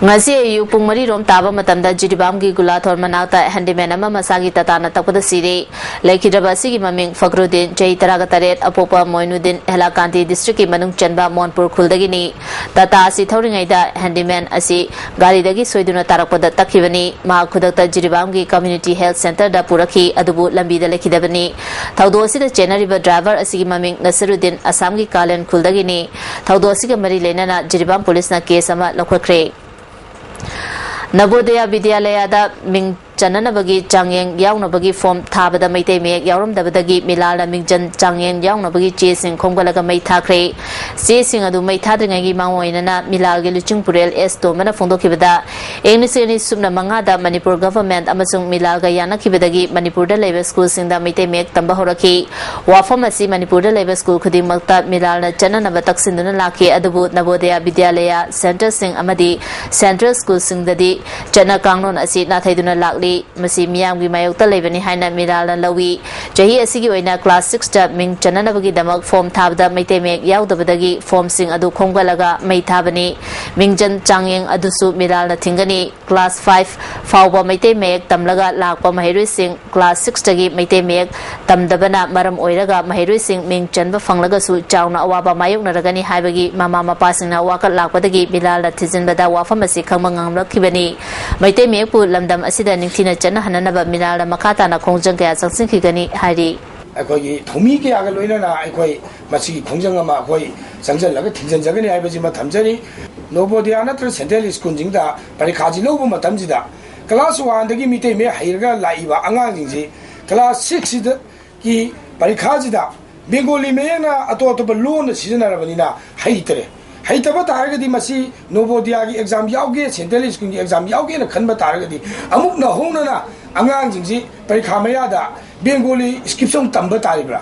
ꯉꯁꯤ ꯑꯌꯨꯛ ꯄꯨꯡ ꯃꯔꯤꯔꯣꯝ ꯇꯥꯕ ꯃꯇꯝꯗ ꯖꯤꯔꯤꯕꯥꯝꯒꯤ ꯒꯨꯂꯥꯊꯣꯔ ꯃꯅꯥꯛꯇ handyman ꯑꯃ ꯃꯁꯥꯒꯤ ꯇꯇꯥꯅ ꯇꯛꯄꯗ ꯁꯤꯔꯦ꯫ ꯂꯩꯈꯤꯗ꯭ꯔꯕ ꯑꯁꯤꯒꯤ ꯃꯃꯤꯡ ꯐꯈ꯭ꯔꯨꯗꯤꯟ, ꯆꯍꯤ ꯇꯔꯥꯒ ꯇꯔꯦꯠ, ꯑꯄꯣꯛꯄ ꯃꯣꯏꯅꯨꯗꯤꯟ, ꯍꯦꯂꯥꯀꯥꯟꯗꯤ ꯗꯤꯁꯇ꯭ꯔꯤꯛꯀꯤ ꯃꯅꯨꯡ ꯆꯟꯕ ꯃꯣꯟꯄꯨꯔ ꯈꯨꯜꯗꯒꯤꯅꯤ꯫ ꯇꯇꯥ ꯑꯁꯤ ꯊꯧꯔꯤꯉꯩꯗ ꯍꯦꯟꯗꯤꯃꯦꯟ ꯑꯁꯤ ꯒꯥꯔꯤꯗꯒꯤ ꯁꯣꯏꯗꯨꯅ ꯇꯥꯔꯛꯄꯗ ꯇꯛꯈꯤꯕꯅꯤ꯫ ꯃꯍꯥꯛ ꯈꯨꯗꯛꯇ ꯖꯤꯔꯤꯕꯥꯝꯒꯤ ꯀꯝꯃ꯭ꯌꯨꯅꯤꯇꯤ ꯍꯦꯜꯊ ꯁꯦꯟꯇꯔꯗ ꯄꯨꯔꯛꯈꯤ, ꯑꯗꯨꯕꯨ ꯂꯝꯕꯤꯗ ꯂꯩꯈꯤꯗꯕꯅꯤ꯫ ꯊꯧꯗꯣꯛ ꯑꯁꯤꯗ ꯆꯦꯟꯅꯔꯤꯕ ꯗ꯭ꯔꯥꯏꯚꯔ ꯑꯁꯤꯒꯤ ꯃꯃꯤꯡ ꯅꯁꯔꯨꯗꯤꯟ, ꯑꯁꯥꯝꯒꯤ ꯀꯥꯂꯦꯟ ꯈꯨꯜꯗꯒꯤꯅꯤ꯫ ꯊꯧꯗꯣꯛ ꯑꯁꯤꯒ ꯃꯔꯤ ꯂꯩꯅꯅ ꯖꯤꯔꯤꯕꯥꯝ ꯄꯨꯂꯤꯁꯅ ꯀꯦꯁ ꯑꯃ ꯂꯧꯈꯠꯈ꯭ꯔꯦ꯫ ꯅꯕꯣꯗꯌꯥ ꯕꯤꯗ꯭ꯌꯥꯂꯌꯥꯗ ꯃꯤꯡ ꯆꯟꯅꯅꯕꯒꯤ ꯆꯥꯡꯌꯦꯡ ꯌꯥꯎꯅꯕꯒꯤ ꯐꯣꯔꯝ ꯊꯥꯕꯗ ꯃꯩꯇꯩ ꯃꯌꯦꯛ ꯌꯥꯎꯔꯝꯗꯕꯗꯒꯤ ꯃꯤꯂꯥꯜꯅ ꯃꯤꯡꯖꯟ ꯆꯥꯡꯌꯦꯡ ꯌꯥꯎꯅꯕꯒꯤ ꯆꯦꯁꯤꯡ ꯈꯣꯝꯒꯠꯂꯒ ꯃꯩ ꯊꯥꯈ꯭ꯔꯦ꯫ ꯆꯦꯁꯤꯡ ꯑꯗꯨ ꯃꯩ ꯊꯥꯗ꯭ꯔꯤꯉꯩꯒꯤ ꯃꯥꯡꯑꯣꯏꯅꯅ ꯃꯤꯂꯥꯜꯒꯤ ꯂꯨꯆꯤꯡ ꯄꯨꯔꯦꯜ ꯑꯦꯁ ꯇꯣꯝꯕꯅ ꯐꯣꯡꯗꯣꯛꯈꯤꯕꯗ, ꯏꯪ ꯂꯤꯁꯤꯡ ꯑꯅꯤ ꯁꯨꯞꯅ ꯃꯉꯥꯗ ꯃꯅꯤꯄꯨꯔ ꯒꯚꯔꯟꯃꯦꯟꯠ ꯑꯃꯁꯨꯡ ꯃꯤꯂꯥꯜꯒ ꯌꯥꯅꯈꯤꯕꯗꯒꯤ ꯃꯅꯤꯄꯨꯔꯗ ꯂꯩꯕ ꯁ꯭ꯀꯨꯜꯁꯤꯡꯗ ꯃꯩꯇꯩ ꯃꯌꯦꯛ ꯇꯝꯕ ꯍꯧꯔꯛꯈꯤ꯫ ꯋꯥꯐꯝ ꯑꯁꯤ ꯃꯅꯤꯄꯨꯔꯗ ꯂꯩꯕ ꯁ꯭ꯀꯨꯜ ꯈꯨꯗꯤꯡꯃꯛꯇ ꯃꯤꯂꯥꯜꯅ ꯆꯠꯅꯅꯕ ꯇꯛꯁꯤꯟꯗꯨꯅ ꯂꯥꯛꯈꯤ, ꯑꯗꯨꯕꯨ ꯅꯕꯣꯗꯌꯥ ꯕꯤꯗ꯭ꯌꯥꯂꯌꯥ ꯁꯦꯟꯇꯔꯁꯤꯡ ꯑꯃꯗꯤ ꯁꯦꯟꯇ꯭ꯔꯦꯜ ꯁ꯭ꯀꯨꯜꯁꯤꯡꯗꯗꯤ ꯆꯠꯅ ꯀꯥꯡꯂꯣꯟ ꯑꯁꯤ ꯅꯥꯊꯩꯗꯨꯅ ꯂꯥꯛꯂꯤ꯫ ꯃꯁꯤ ꯃꯤꯌꯥꯝꯒꯤ ꯃꯥꯌꯣꯛꯇ ꯂꯩꯕꯅꯤ ꯍꯥꯏꯅ ꯃꯤꯂꯥꯜꯅ ꯂꯧꯏ꯫ ꯆꯍꯤ ꯑꯁꯤꯒꯤ ꯑꯣꯏꯅ ꯀ꯭ꯂꯥꯁ ꯁꯤꯛꯁꯇ ꯃꯤꯡ ꯆꯟꯅꯅꯕꯒꯤꯗꯃꯛ ꯐꯣꯔꯝ ꯊꯥꯕꯗ ꯃꯩꯇꯩ ꯃꯌꯦꯛ ꯌꯥꯎꯗꯕꯗꯒꯤ ꯐꯣꯔꯝꯁꯤꯡ ꯑꯗꯨ ꯈꯣꯝꯒꯠꯂꯒ ꯃꯩ ꯊꯥꯕꯅꯤ꯫ ꯃꯤꯡꯖꯟ ꯆꯥꯡꯌꯦꯡ ꯑꯗꯨꯁꯨ ꯃꯤꯂꯥꯜꯅ ꯊꯤꯡꯒꯅꯤ꯫ ꯀ꯭ꯂꯥꯁ ꯐꯥꯏꯚ ꯐꯥꯎꯕ ꯃꯩꯇꯩ ꯃꯌꯦꯛ ꯇꯝꯂꯒ ꯂꯥꯛꯄ ꯃꯍꯩꯔꯣꯏꯁꯤꯡ ꯀ꯭ꯂꯥꯁ ꯁꯤꯛꯁꯇꯒꯤ ꯃꯩꯇꯩ ꯃꯌꯦꯛ ꯇꯝꯗꯕꯅ ꯃꯔꯝ ꯑꯣꯏꯔꯒ ꯃꯍꯩꯔꯣꯏꯁꯤꯡ ꯃꯤꯡ ꯆꯟꯕ ꯐꯪꯂꯒꯁꯨ ꯆꯥꯎꯅ ꯑꯋꯥꯕ ꯃꯥꯌꯣꯛꯅꯔꯒꯅꯤ ꯍꯥꯏꯕꯒꯤ ꯃꯃꯥ ꯃꯄꯥꯁꯤꯡꯅ ꯋꯥꯀꯠ ꯂꯥꯛꯄꯗꯒꯤ ꯃꯤꯂꯥꯜꯅ ꯊꯤꯖꯤꯟꯕꯗ ꯋꯥꯐꯝ ꯑꯁꯤ ꯈꯪꯕ ꯉꯝꯂꯛꯈꯤꯕꯅꯤ꯫ ꯃꯩꯇꯩ ꯃꯌꯦꯛꯄꯨ ꯂꯝꯗꯝ ꯑꯁꯤꯗ ꯅꯤꯡꯊꯤꯅ ꯆꯠꯅꯍꯟꯅꯅꯕ ꯃꯤꯂꯥꯜꯅ ꯃꯈꯥ ꯇꯥꯅ ꯈꯣꯡꯖꯪ ꯀꯌꯥ ꯆꯪꯁꯤꯟꯈꯤꯒꯅꯤ ꯍꯥꯏꯔꯤ꯫ ꯑꯩꯈꯣꯏꯒꯤ ꯊꯧꯃꯤ ꯀꯌꯥꯒ ꯂꯣꯏꯅꯅ ꯑꯩꯈꯣꯏ ꯃꯁꯤꯒꯤ ꯈꯣꯡꯖꯪ ꯑꯃ ꯑꯩꯈꯣꯏ ꯆꯪꯁꯤꯜꯂꯒ ꯊꯤꯡꯖꯤꯟꯖꯒꯅꯤ ꯍꯥꯏꯕꯁꯤꯃ ꯊꯝꯖꯔꯤ꯫ ꯅꯣꯕꯣꯗꯤꯌꯥ ꯅꯠꯇ꯭ꯔꯒ ꯁꯦꯟꯇ꯭ꯔꯦꯜ ꯁ꯭ꯀꯨꯜꯁꯤꯡꯗ ꯄꯔꯤꯈꯥꯁꯤ ꯂꯧꯕ ꯃꯇꯝꯁꯤꯗ ꯀ꯭ꯂꯥꯁ ꯋꯥꯟꯗꯒꯤ ꯃꯩꯇꯩ ꯃꯌꯦꯛ ꯍꯩꯔꯒ ꯂꯥꯛꯏꯕ ꯑꯉꯥꯡꯁꯤꯡꯁꯤ ꯀ꯭ꯂꯥꯁ ꯁꯤꯛꯁꯁꯤꯗꯒꯤ ꯄꯔꯤꯈꯥꯁꯤꯗ ꯕꯦꯡꯒꯣꯂꯤ ꯃꯌꯦꯛꯅ ꯑꯇꯣꯞ ꯑꯇꯣꯞꯄ ꯂꯣꯟꯅ ꯁꯤꯖꯤꯟꯅꯔꯕꯅꯤꯅ ꯍꯩꯇ꯭ꯔꯦ꯫ ꯍꯩꯇꯕ ꯇꯥꯔꯒꯗꯤ ꯃꯁꯤ ꯅꯣꯕꯣꯗꯤꯌꯥꯒꯤ ꯑꯦꯛꯖꯥꯝ ꯌꯥꯎꯒꯦ, ꯁꯦꯟꯇ꯭ꯔꯦꯜ ꯁ꯭ꯀꯨꯜꯒꯤ ꯑꯦꯛꯖꯥꯝ ꯌꯥꯎꯒꯦꯅ ꯈꯟꯕ ꯇꯥꯔꯒꯗꯤ ꯑꯃꯨꯛ ꯅꯧꯍꯧꯅꯅ ꯑꯉꯥꯡꯁꯤꯡꯁꯤ ꯄꯔꯤꯈꯥ ꯃꯌꯥꯗ ꯕꯦꯡꯒꯣꯂꯤ ꯁ꯭ꯀ꯭ꯔꯤꯞꯁ ꯑꯃꯨꯛ ꯇꯝꯕ ꯇꯥꯔꯤꯕ꯭ꯔꯥ?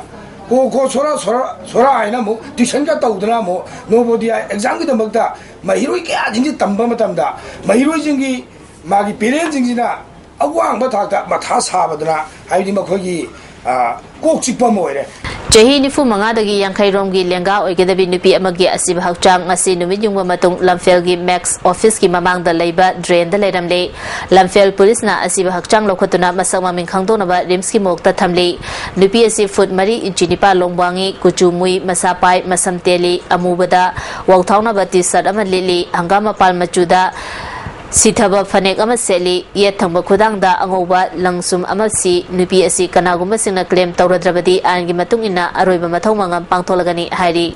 ꯀꯣ ꯈꯣ ꯁꯣꯔꯥ ꯁꯣꯔꯥ ꯁꯣꯔꯥ ꯍꯥꯏꯅ ꯑꯃꯨꯛ ꯇ꯭ꯌꯨꯁꯟꯒ ꯇꯧꯗꯅ ꯑꯃꯨꯛ ꯅꯣꯕꯣꯗꯤꯌꯥ ꯑꯦꯛꯖꯥꯝꯒꯤꯗꯃꯛꯇ ꯃꯍꯩꯔꯣꯏ ꯀꯌꯥꯁꯤꯡꯁꯤ ꯇꯝꯕ ꯃꯇꯝꯗ ꯃꯍꯩꯔꯣꯏꯁꯤꯡꯒꯤ ꯃꯥꯒꯤ ꯄꯦꯔꯦꯟꯁꯁꯤꯡꯁꯤꯅ ꯑꯋꯥꯡꯕ ꯊꯥꯛꯇ ꯃꯊꯥ ꯁꯥꯕꯗꯨꯅ, ꯍꯥꯏꯕꯗꯤ ꯃꯈꯣꯏꯒꯤ, ꯑ, ꯀꯣꯛ ꯆꯤꯛꯄ ꯑꯃ ꯑꯣꯏꯔꯦ꯫ ꯆꯍꯤ ꯅꯤꯐꯨ ꯃꯉꯥꯗꯒꯤ ꯌꯥꯡꯈꯩ ꯔꯣꯝꯒꯤ ꯂꯦꯡꯒꯥ ꯑꯣꯏꯒꯗꯕꯤ ꯅꯨꯄꯤ ꯑꯃꯒꯤ ꯑꯁꯤꯕ ꯍꯛꯆꯥꯡ ꯉꯁꯤ ꯅꯨꯃꯤꯠ ꯌꯨꯡꯕ ꯃꯇꯨꯡ ꯂꯝꯐꯦꯜꯒꯤ ꯃꯦꯛꯁ ꯑꯣꯐꯤꯁꯀꯤ ꯃꯃꯥꯡꯗ ꯂꯩꯕ ꯗ꯭ꯔꯦꯟꯗ ꯂꯩꯔꯝꯂꯦ꯫ ꯂꯝꯐꯦꯜ ꯄꯨꯂꯤꯁꯅ ꯑꯁꯤꯕ ꯍꯛꯆꯥꯡ ꯂꯧꯈꯠꯇꯨꯅ ꯃꯁꯛ ꯃꯃꯤꯡ ꯈꯪꯗꯣꯛꯅꯕ ꯔꯤꯝꯁꯀꯤ ꯃꯣꯔꯒꯇ ꯊꯝꯂꯤ꯫ ꯅꯨꯄꯤ ꯑꯁꯤ ꯐꯨꯠ ꯃꯔꯤ ꯏꯟꯆꯤ ꯅꯤꯄꯥꯜ ꯂꯣꯝ ꯋꯥꯡꯉꯤ, ꯀꯨꯆꯨ ꯃꯨꯏ, ꯃꯁꯥ ꯄꯥꯏ, ꯃꯁꯝ ꯇꯦꯜꯂꯤ, ꯑꯃꯨꯕꯗ ꯋꯥꯎꯊꯥꯎꯅꯕ ꯇꯤ ꯁꯔꯠ ꯑꯃ ꯂꯤꯠꯂꯤ, ꯍꯪꯒꯥꯝ ꯃꯄꯥꯜ ꯃꯆꯨꯗ ꯁꯤꯊꯕ ꯐꯅꯦꯛ ꯑꯃ ꯁꯦꯠꯂꯤ꯫ ꯌꯦꯠ ꯊꯪꯕ ꯈꯨꯗꯥꯡꯗ ꯑꯉꯧꯕ ꯂꯪꯁꯨꯝ ꯑꯃ ꯁꯤ꯫ ꯅꯨꯄꯤ ꯑꯁꯤ ꯀꯅꯥꯒꯨꯝꯕꯁꯤꯡꯅ ꯀ꯭ꯂꯦꯝ ꯇꯧꯔꯗ꯭ꯔꯕꯗꯤ ꯑꯥꯏꯟꯒꯤ ꯃꯇꯨꯡ ꯏꯟꯅ ꯑꯔꯣꯏꯕ ꯃꯊꯧ ꯃꯉꯝ ꯄꯥꯡꯊꯣꯛꯂꯒꯅꯤ ꯍꯥꯏꯔꯤ꯫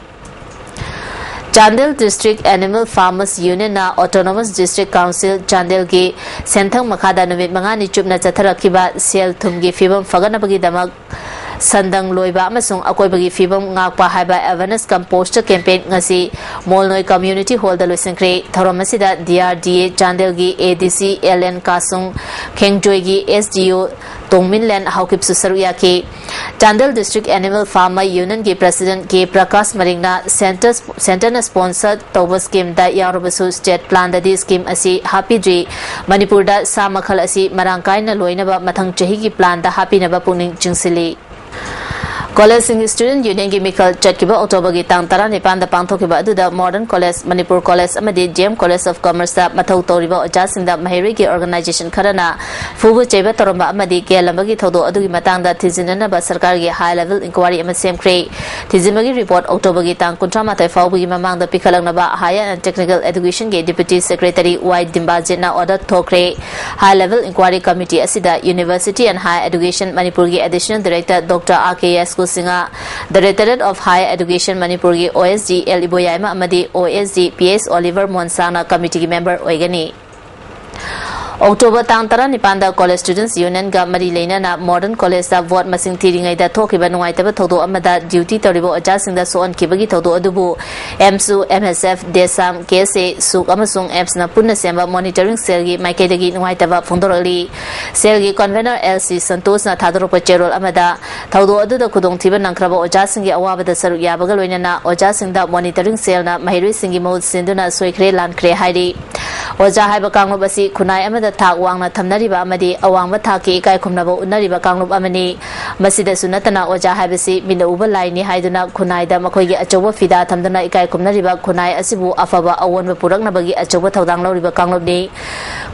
ꯆꯥꯟꯗꯦꯜ ꯗꯤꯁꯇ꯭ꯔꯤꯛ ꯑꯦꯅꯤꯃꯦꯜ ꯐꯥꯔꯃꯔꯁ ꯌꯨꯅꯤꯌꯟꯅ ꯑꯣꯇꯣꯅꯣꯃꯁ ꯗꯤꯁꯇ꯭ꯔꯤꯛ ꯀꯥꯎꯟꯁꯤꯜ ꯆꯥꯟꯗꯦꯜꯒꯤ ꯁꯦꯟꯊꯪ ꯃꯈꯥꯗ ꯅꯨꯃꯤꯠ ꯃꯉꯥꯅꯤ ꯆꯨꯞꯅ ꯆꯠꯊꯔꯛꯈꯤꯕ ꯁꯦꯜ ꯊꯨꯝꯒꯤ ꯐꯤꯕꯝ ꯐꯒꯠꯅꯕꯒꯤꯗꯃꯛ ꯁꯟꯗꯪ ꯂꯣꯏꯕ ꯑꯃꯁꯨꯡ ꯑꯀꯣꯏꯕꯒꯤ ꯐꯤꯕꯝ ꯉꯥꯛꯄ ꯍꯥꯏꯕ ꯑꯦꯋꯦꯔꯅꯦꯁ ꯀꯝ ꯄꯣꯁꯇꯔ ꯀꯦꯝꯄꯦꯟ ꯉꯁꯤ ꯃꯣꯜꯅꯣꯏ ꯀꯝꯃ꯭ꯌꯨꯅꯤꯇꯤ ꯍꯣꯜꯗ ꯂꯣꯏꯁꯤꯟꯈ꯭ꯔꯦ꯫ ꯊꯧꯔꯝ ꯑꯁꯤꯗ ꯗꯤ ꯑꯥꯔ ꯗꯤ ꯑꯦ ꯆꯥꯟꯗꯦꯜꯒꯤ ꯑꯦ ꯗꯤ C L and ꯀꯥꯁꯨꯡ, ꯈꯦꯡꯖꯣꯏꯒꯤ S D ꯑꯣ ꯇꯣꯡꯃꯤꯟꯂꯦꯟ ꯍꯥꯎꯀꯤꯞꯁꯨ ꯁꯔꯨꯛ ꯌꯥꯈꯤ꯫ ꯆꯥꯟꯗꯦꯜ ꯗꯤꯁꯇ꯭ꯔꯤꯛ ꯑꯦꯅꯤꯃꯦꯜ ꯐꯥꯔꯃꯔ ꯌꯨꯅꯤꯌꯟꯒꯤ ꯄ꯭ꯔꯦꯁꯤꯗꯦꯟꯠ ꯀꯦ ꯄ꯭ꯔꯀꯥꯁ ꯃꯔꯤꯡꯅ ꯁꯦꯟꯇꯔ, ꯁꯦꯟꯇꯔꯅ ꯁ꯭ꯄꯣꯟꯁꯔ ꯇꯧꯕ ꯁ꯭ꯀꯤꯝꯗ ꯌꯥꯎꯔꯕꯁꯨ ꯁ꯭ꯇꯦꯠ ꯄ꯭ꯂꯥꯟꯗꯗꯤ ꯁ꯭ꯀꯤꯝ ꯑꯁꯤ ꯍꯥꯞꯄꯤꯗ꯭ꯔꯤ꯫ ꯃꯅꯤꯄꯨꯔꯗ ꯁꯥ ꯃꯈꯜ ꯑꯁꯤ ꯃꯔꯥꯡ ꯀꯥꯏꯅ ꯂꯣꯏꯅꯕ ꯃꯊꯪ ꯆꯍꯤꯒꯤ ꯄ꯭ꯂꯥꯟꯗ ꯍꯥꯞꯄꯤꯅꯕ ꯄꯨꯛꯅꯤꯡ ꯆꯤꯡꯁꯤꯜꯂꯤ꯫ ꯀꯣꯂꯦꯖꯁꯤꯡꯒꯤ ꯁ꯭ꯇꯨꯗꯦꯟꯠ ꯌꯨꯅꯤꯌꯟꯒꯤ ꯃꯤꯈꯜ ꯆꯠꯈꯤꯕ ꯑꯣꯛꯇꯣꯕꯔꯒꯤ ꯇꯥꯡ ꯇꯔꯥꯅꯤꯄꯥꯟꯗ ꯄꯥꯡꯊꯣꯛꯈꯤꯕ ꯑꯗꯨꯗ ꯃꯣꯗꯔꯟ ꯀꯣꯂꯦꯖ, ꯃꯅꯤꯄꯨꯔ ꯀꯣꯂꯦꯖ ꯑꯃꯗꯤ ꯗꯤ ꯑꯦꯝ ꯀꯣꯂꯦꯖ ꯑꯣꯐ ꯀꯃꯔꯁꯇ ꯃꯊꯧ ꯇꯧꯔꯤꯕ ꯑꯣꯖꯥꯁꯤꯡꯗ ꯃꯍꯩꯔꯣꯏꯒꯤ ꯑꯣꯔꯒꯅꯥꯏꯖꯦꯁꯟ ꯈꯔꯅ ꯐꯨꯕ ꯆꯩꯕ ꯇꯧꯔꯝꯕ ꯑꯃꯗꯤ ꯀꯦꯜꯂꯝꯕꯒꯤ ꯊꯧꯗꯣꯛ ꯑꯗꯨꯒꯤ ꯃꯇꯥꯡꯗ ꯊꯤꯖꯤꯟꯅꯅꯕ ꯁꯔꯀꯥꯔꯒꯤ ꯍꯥꯏ ꯂꯦꯚꯦꯜ ꯏꯟꯀ꯭ꯋꯥꯔꯤ ꯑꯃ ꯁꯦꯝꯈ꯭ꯔꯦ꯫ ꯊꯤꯖꯤꯟꯕꯒꯤ ꯔꯤꯄꯣꯔꯠ ꯑꯣꯛꯇꯣꯕꯔꯒꯤ ꯇꯥꯡ ꯀꯨꯟꯊ꯭ꯔꯥ ꯃꯥꯊꯣꯏ ꯐꯥꯎꯕꯒꯤ ꯃꯃꯥꯡꯗ ꯄꯤꯈꯠꯂꯛꯅꯕ ꯍꯥꯌꯔ ꯑꯦꯟ ꯇꯦꯛꯅꯤꯀꯦꯜ ꯑꯦꯗꯨꯀꯦꯁꯟꯒꯤ ꯗꯤꯄ꯭ꯌꯨꯇꯤ ꯁꯦꯀ꯭ꯔꯦꯇꯔꯤ ꯋꯥꯏ ꯗꯤꯝꯕꯥꯖꯤꯠꯅ ꯑꯣꯔꯗꯔ ꯊꯣꯛꯈ꯭ꯔꯦ꯫ ꯍꯥꯏ ꯂꯦꯚꯦꯜ ꯏꯟꯀ꯭ꯋꯥꯔꯤ ꯀꯃꯤꯇꯤ ꯑꯁꯤꯗ ꯌꯨꯅꯤꯚꯔꯁꯤꯇꯤ ꯑꯦꯟ ꯍꯥꯌꯔ ꯑꯦꯗꯨꯀꯦꯁꯟ ꯃꯅꯤꯄꯨꯔꯒꯤ additional director doctor R K ꯌꯥꯏꯁꯀꯨꯜꯁꯤꯡꯍ, ꯗꯥꯏꯔꯦꯛꯇꯣꯔꯦꯠ ꯑꯣꯐ ꯍꯥꯌꯔ ꯑꯦꯗꯨꯀꯦꯁꯟ ꯃꯅꯤꯄꯨꯔꯒꯤ O S D L Iboyaima ꯑꯃꯗꯤ O S D P S Oliver ꯃꯣꯟꯁꯥꯡꯅ ꯀꯃꯤꯇꯤꯒꯤ member ꯑꯣꯏꯒꯅꯤ꯫ ꯑꯣꯛꯇꯣꯕꯔ ꯇꯥꯡ ꯇꯔꯥꯅꯤꯄꯥꯟꯗ College Students Unionꯒ ꯃꯔꯤ ꯂꯩꯅꯅ Modern Collegeꯇ vote ꯃꯁꯤꯡ ꯊꯤꯔꯤꯉꯩꯗ ꯊꯣꯛꯈꯤꯕ ꯅꯨꯡꯉꯥꯏꯇꯕ ꯊꯧꯗꯣꯛ ꯑꯃꯗ duty ꯇꯧꯔꯤꯕ ꯑꯣꯖꯥꯁꯤꯡꯗ ꯁꯣꯛꯍꯟꯈꯤꯕꯒꯤ ꯊꯧꯗꯣꯛ ꯑꯗꯨꯕꯨ AMSU, MSF, DESAM, KSA, SUK ꯑꯃꯁꯨꯡ AMSꯅ ꯄꯨꯟꯅ ꯁꯦꯝꯕ monitoring cellꯒꯤ ꯃꯥꯏꯀꯩꯗꯒꯤ ꯅꯨꯡꯉꯥꯏꯇꯕ ꯐꯣꯡꯗꯣꯔꯛꯂꯤ꯫ Cellꯒꯤ convener L C ꯁꯟꯇꯣꯁꯅ ꯊꯥꯗꯣꯔꯛꯄ ꯆꯦꯔꯣꯜ ꯑꯃꯗ, ꯊꯧꯗꯣꯛ ꯑꯗꯨꯗ ꯈꯨꯗꯣꯡꯊꯤꯕ ꯅꯪꯈ꯭ꯔꯕ ꯑꯣꯖꯥꯁꯤꯡꯒꯤ ꯑꯋꯥꯕꯗ ꯁꯔꯨꯛ ꯌꯥꯕꯒ ꯂꯣꯏꯅꯅ ꯑꯣꯖꯥꯁꯤꯡꯗ monitoring cellꯅ ꯃꯍꯩꯔꯣꯏꯁꯤꯡꯒꯤ ꯃꯍꯨꯠ ꯁꯤꯟꯗꯨꯅ ꯁꯣꯏꯈ꯭ꯔꯦ ꯂꯥꯟꯈ꯭ꯔꯦ ꯍꯥꯏꯔꯤ꯫ ꯑꯣꯖꯥ ꯍꯥꯏꯕ ꯀꯥꯡꯂꯨꯞ ꯑꯁꯤ ꯈꯨꯟꯅꯥꯏ ꯑꯃꯗ ꯊꯥꯛ ꯋꯥꯡꯅ ꯊꯝꯅꯔꯤꯕ ꯑꯃꯗꯤ ꯑꯋꯥꯡꯕ ꯊꯥꯛꯀꯤ ꯏꯀꯥꯏ ꯈꯨꯝꯅꯕ ꯎꯠꯅꯔꯤꯕ ꯀꯥꯡꯂꯨꯞ ꯑꯃꯅꯤ꯫ ꯃꯁꯤꯗꯁꯨ ꯅꯠꯇꯅ ꯑꯣꯖꯥ ꯍꯥꯏꯕꯁꯤ ꯃꯤꯠꯅ ꯎꯕ ꯂꯥꯏꯅꯤ ꯍꯥꯏꯗꯨꯅ ꯈꯨꯟꯅꯥꯏꯗ ꯃꯈꯣꯏꯒꯤ ꯑꯆꯧꯕ ꯐꯤꯗꯥ ꯊꯝꯗꯨꯅ ꯏꯀꯥꯏ ꯈꯨꯝꯅꯔꯤꯕ ꯈꯨꯟꯅꯥꯏ ꯑꯁꯤꯕꯨ ꯑꯐꯕ ꯑꯑꯣꯟꯕ ꯄꯨꯔꯛꯅꯕꯒꯤ ꯑꯆꯧꯕ ꯊꯧꯗꯥꯡ ꯂꯧꯔꯤꯕ ꯀꯥꯡꯂꯨꯞꯅꯤ꯫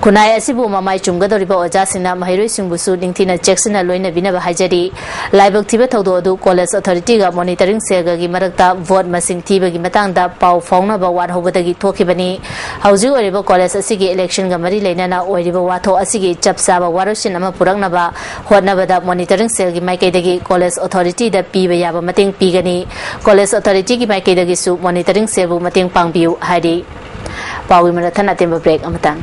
ꯈꯨꯟꯅꯥꯏ ꯑꯁꯤꯕꯨ ꯃꯃꯥꯏ ꯆꯨꯝꯒꯗꯧꯔꯤꯕ ꯑꯣꯖꯥꯁꯤꯡꯅ ꯃꯍꯩꯔꯣꯏꯁꯤꯡꯕꯨꯁꯨ ꯅꯤꯡꯊꯤꯅ ꯆꯦꯛꯁꯤꯟꯅ ꯂꯣꯏꯅꯕꯤꯅꯕ ꯍꯥꯏꯖꯔꯤ꯫ ꯂꯥꯏꯕꯛ ꯊꯤꯕ ꯊꯧꯗꯣꯛ ꯑꯗꯨ College Authorityꯒ monitoring cellꯒꯒꯤ ꯃꯔꯛꯇ vote ꯃꯁꯤꯡ ꯊꯤꯕꯒꯤ ꯃꯇꯥꯡꯗ ꯄꯥꯎ ꯐꯥꯎꯅꯕ ꯋꯥꯠꯍꯧꯕꯗꯒꯤ ꯊꯣꯛꯈꯤꯕꯅꯤ꯫ ꯍꯧꯖꯤꯛ ꯑꯣꯏꯔꯤꯕ college ꯑꯁꯤꯒꯤ electionꯒ ꯃꯔꯤ ꯂꯩꯅꯅ ꯑꯣꯏꯔꯤꯕ ꯋꯥꯊꯣꯛ ꯑꯁꯤꯒꯤ ꯆꯞ ꯆꯥꯕ ꯋꯥꯔꯣꯏꯁꯤꯟ ꯑꯃ ꯄꯨꯔꯛꯅꯕ ꯍꯣꯠꯅꯕꯗ monitoring cellꯒꯤ ꯃꯥꯏꯀꯩꯗꯒꯤ College Authorityꯗ ꯄꯤꯕ ꯌꯥꯕ ꯃꯇꯦꯡ ꯄꯤꯒꯅꯤ꯫ College Authorityꯒꯤ ꯃꯥꯏꯀꯩꯗꯒꯤꯁꯨ monitoring cellꯕꯨ ꯃꯇꯦꯡ ꯄꯥꯡꯕꯤꯌꯨ ꯍꯥꯏꯔꯤ꯫ ꯄꯥꯎꯒꯤ ꯃꯔꯛ ꯊꯠꯅ ꯑꯇꯦꯟꯕ break ꯑꯃꯇꯪ꯫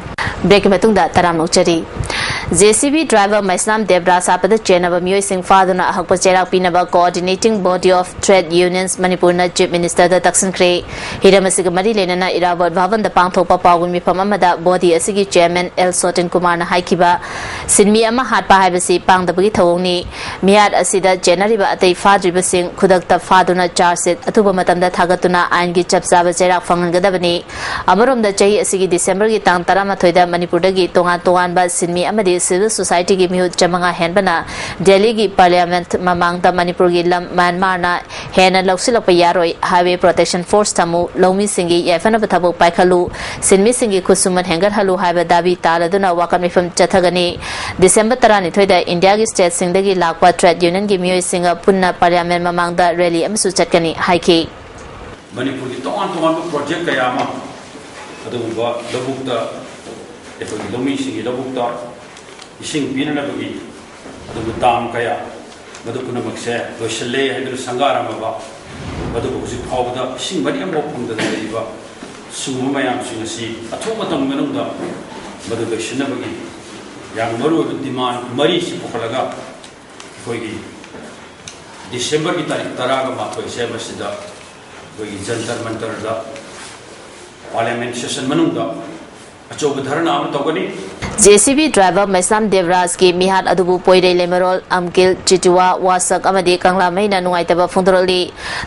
Breakꯀꯤ ꯃꯇꯨꯡꯗ ꯇꯔꯥꯝꯅ ꯑꯣꯛꯆꯔꯤ꯫ JCB driver ꯃꯩꯁꯅꯥꯝ ꯗꯦꯕ꯭ꯔꯥ ꯁꯥꯞꯄꯗ ꯆꯦꯟꯅꯕ ꯃꯤꯑꯣꯏꯁꯤꯡ ꯐꯥꯗꯨꯅ ꯑꯍꯛꯄ ꯆꯩꯔꯥꯛ ꯄꯤꯅꯕ Coordinating Body of Trade Unions ꯃꯅꯤꯄꯨꯔꯅ Chief Ministerꯗ ꯇꯛꯁꯤꯟꯈ꯭ꯔꯦ꯫ ꯍꯤꯔꯝ ꯑꯁꯤꯒ ꯃꯔꯤ ꯂꯩꯅꯅ ꯏꯔꯥꯕꯣꯠ ꯚꯕꯟꯗ ꯄꯥꯡꯊꯣꯛꯄ ꯄꯥꯎꯒꯤ ꯃꯤꯐꯝ ꯑꯃꯗ body ꯑꯁꯤꯒꯤ chairman L ꯁꯣꯇꯤꯟ ꯀꯨꯃꯥꯔꯅ ꯍꯥꯏꯈꯤꯕ, ꯁꯤꯟꯃꯤ ꯑꯃ ꯍꯥꯠꯄ ꯍꯥꯏꯕꯁꯤ ꯄꯥꯡꯗꯕꯒꯤ ꯊꯧꯑꯣꯡꯅꯤ꯫ ꯃꯤꯍꯥꯠ ꯑꯁꯤꯗ ꯆꯦꯟꯅꯔꯤꯕ ꯑꯇꯩ ꯐꯥꯗ꯭ꯔꯤꯕꯁꯤꯡ ꯈꯨꯗꯛꯇ ꯐꯥꯗꯨꯅ charge sheet ꯑꯊꯨꯕ ꯃꯇꯝꯗ ꯊꯥꯒꯠꯇꯨꯅ ꯑꯥꯏꯟꯒꯤ ꯆꯞ ꯆꯥꯕ ꯆꯩꯔꯥꯛ ꯐꯪꯍꯟꯒꯗꯕꯅꯤ꯫ ꯑꯃꯔꯣꯝꯗ, ꯆꯍꯤ ꯑꯁꯤꯒꯤ ꯗꯤꯁꯦꯝꯕꯔꯒꯤ ꯇꯥꯡ ꯇꯔꯥꯃꯥꯊꯣꯏꯗ ꯃꯅꯤꯄꯨꯔꯗꯒꯤ ꯇꯣꯉꯥꯟ ꯇꯣꯉꯥꯟꯕ ꯁꯤꯟꯃꯤ ꯑꯃꯗꯤ civil societyꯒꯤ ꯃꯤꯍꯨꯠ ꯆꯥꯃꯉꯥ ꯍꯦꯟꯕꯅ ꯗꯦꯜꯂꯤꯒꯤ parliament ꯃꯃꯥꯡꯗ ꯃꯅꯤꯄꯨꯔꯒꯤ ꯂꯝ ꯃ꯭ꯌꯥꯟꯃꯥꯔꯅ ꯍꯦꯟꯅ ꯂꯧꯁꯤꯜꯂꯛꯄ ꯌꯥꯔꯣꯏ, highway protection force ꯊꯝꯃꯨ, ꯂꯧꯃꯤꯁꯤꯡꯒꯤ ꯌꯥꯏꯐꯅꯕ ꯊꯕꯛ ꯄꯥꯏꯈꯠꯂꯨ, ꯁꯤꯟꯃꯤꯁꯤꯡꯒꯤ ꯈꯨꯠꯁꯨꯃꯟ ꯍꯦꯟꯒꯠꯍꯜꯂꯨ ꯍꯥꯏꯕ ꯗꯥꯕꯤ ꯇꯥꯂꯗꯨꯅ ꯋꯥꯀꯠ ꯃꯤꯐꯝ ꯆꯠꯊꯒꯅꯤ꯫ ꯗꯤꯁꯦꯝꯕꯔ ꯇꯔꯥꯅꯤꯊꯣꯏꯗ ꯏꯟꯗꯤꯌꯥꯒꯤ stateꯁꯤꯡꯗꯒꯤ ꯂꯥꯛꯄ trade unionꯒꯤ ꯃꯤꯑꯣꯏꯁꯤꯡꯒ ꯄꯨꯟꯅ parliament ꯃꯃꯥꯡꯗ rally ꯑꯃꯁꯨ ꯆꯠꯀꯅꯤ ꯍꯥꯏꯈꯤ꯫ ꯃꯅꯤꯄꯨꯔꯒꯤ ꯇꯣꯉꯥꯟ ꯇꯣꯉꯥꯟꯕ project ꯀꯌꯥ ꯑꯃ ꯑꯗꯨꯒꯨꯝꯕ ꯂꯧꯕꯨꯛꯇ, ꯑꯩꯈꯣꯏꯒꯤ ꯂꯧꯃꯤꯁꯤꯡꯒꯤ ꯂꯧꯕꯨꯛꯇ ꯏꯁꯤꯡ ꯄꯤꯅꯅꯕꯒꯤ ꯑꯗꯨꯒꯨꯝꯕ dam ꯀꯌꯥ, ꯃꯗꯨ ꯄꯨꯝꯅꯃꯛꯁꯦ ꯂꯣꯏꯁꯤꯜꯂꯦ ꯍꯥꯏꯗꯨꯅ ꯁꯪꯒꯥꯔꯝꯃꯕ, ꯃꯗꯨꯕꯨ ꯍꯧꯖꯤꯛ ꯐꯥꯎꯕꯗ ꯏꯁꯤꯡ ꯃꯔꯤ ꯑꯃꯐꯥꯎ ꯐꯪꯗꯅ ꯂꯩꯔꯤꯕ ꯁꯤꯒꯨꯝꯕ ꯃꯌꯥꯝꯁꯤꯡ ꯑꯁꯤ ꯑꯊꯨꯕ ꯃꯇꯝꯒꯤ ꯃꯅꯨꯡꯗ ꯃꯗꯨ ꯂꯣꯏꯁꯤꯟꯅꯕꯒꯤ ꯌꯥꯝꯅ ꯃꯔꯨꯑꯣꯏꯕ ꯗꯤꯃꯥꯟ ꯃꯔꯤꯁꯤ ꯄꯨꯈꯠꯂꯒ ꯑꯩꯈꯣꯏꯒꯤ ꯗꯤꯁꯦꯝꯕꯔꯒꯤ ꯇꯥꯔꯤꯛ ꯇꯔꯥꯒ ꯃꯥꯄꯟꯁꯦ ꯃꯁꯤꯗ ꯑꯩꯈꯣꯏꯒꯤ ꯖꯟꯇꯔ ꯃꯟꯇꯔꯗ ꯄꯥꯔꯂꯤꯌꯥꯃꯦꯟ ꯁꯦꯁꯟ ꯃꯅꯨꯡꯗ ꯑꯆꯧꯕ ꯙꯔꯅꯥ ꯑꯃ ꯇꯧꯒꯅꯤ꯫ ꯖꯦ ꯁꯤ ꯕꯤ ꯗ꯭ꯔꯥꯏꯚꯔ ꯃꯩꯁꯅꯥꯝ ꯗꯦꯕꯔꯥꯖꯀꯤ ꯃꯤꯍꯥꯠ ꯑꯗꯨꯕꯨ ꯄꯣꯏꯔꯩ ꯂꯩꯃꯔꯣꯜ, ꯑꯝꯀꯤꯜ, ꯆꯤꯇꯨꯋꯥ, ꯋꯥꯁꯛ ꯑꯃꯗꯤ ꯀꯪꯂꯥꯃꯩꯅ ꯅꯨꯡꯉꯥꯏꯇꯕ ꯐꯣꯡꯗꯣꯔꯛꯂꯤ꯫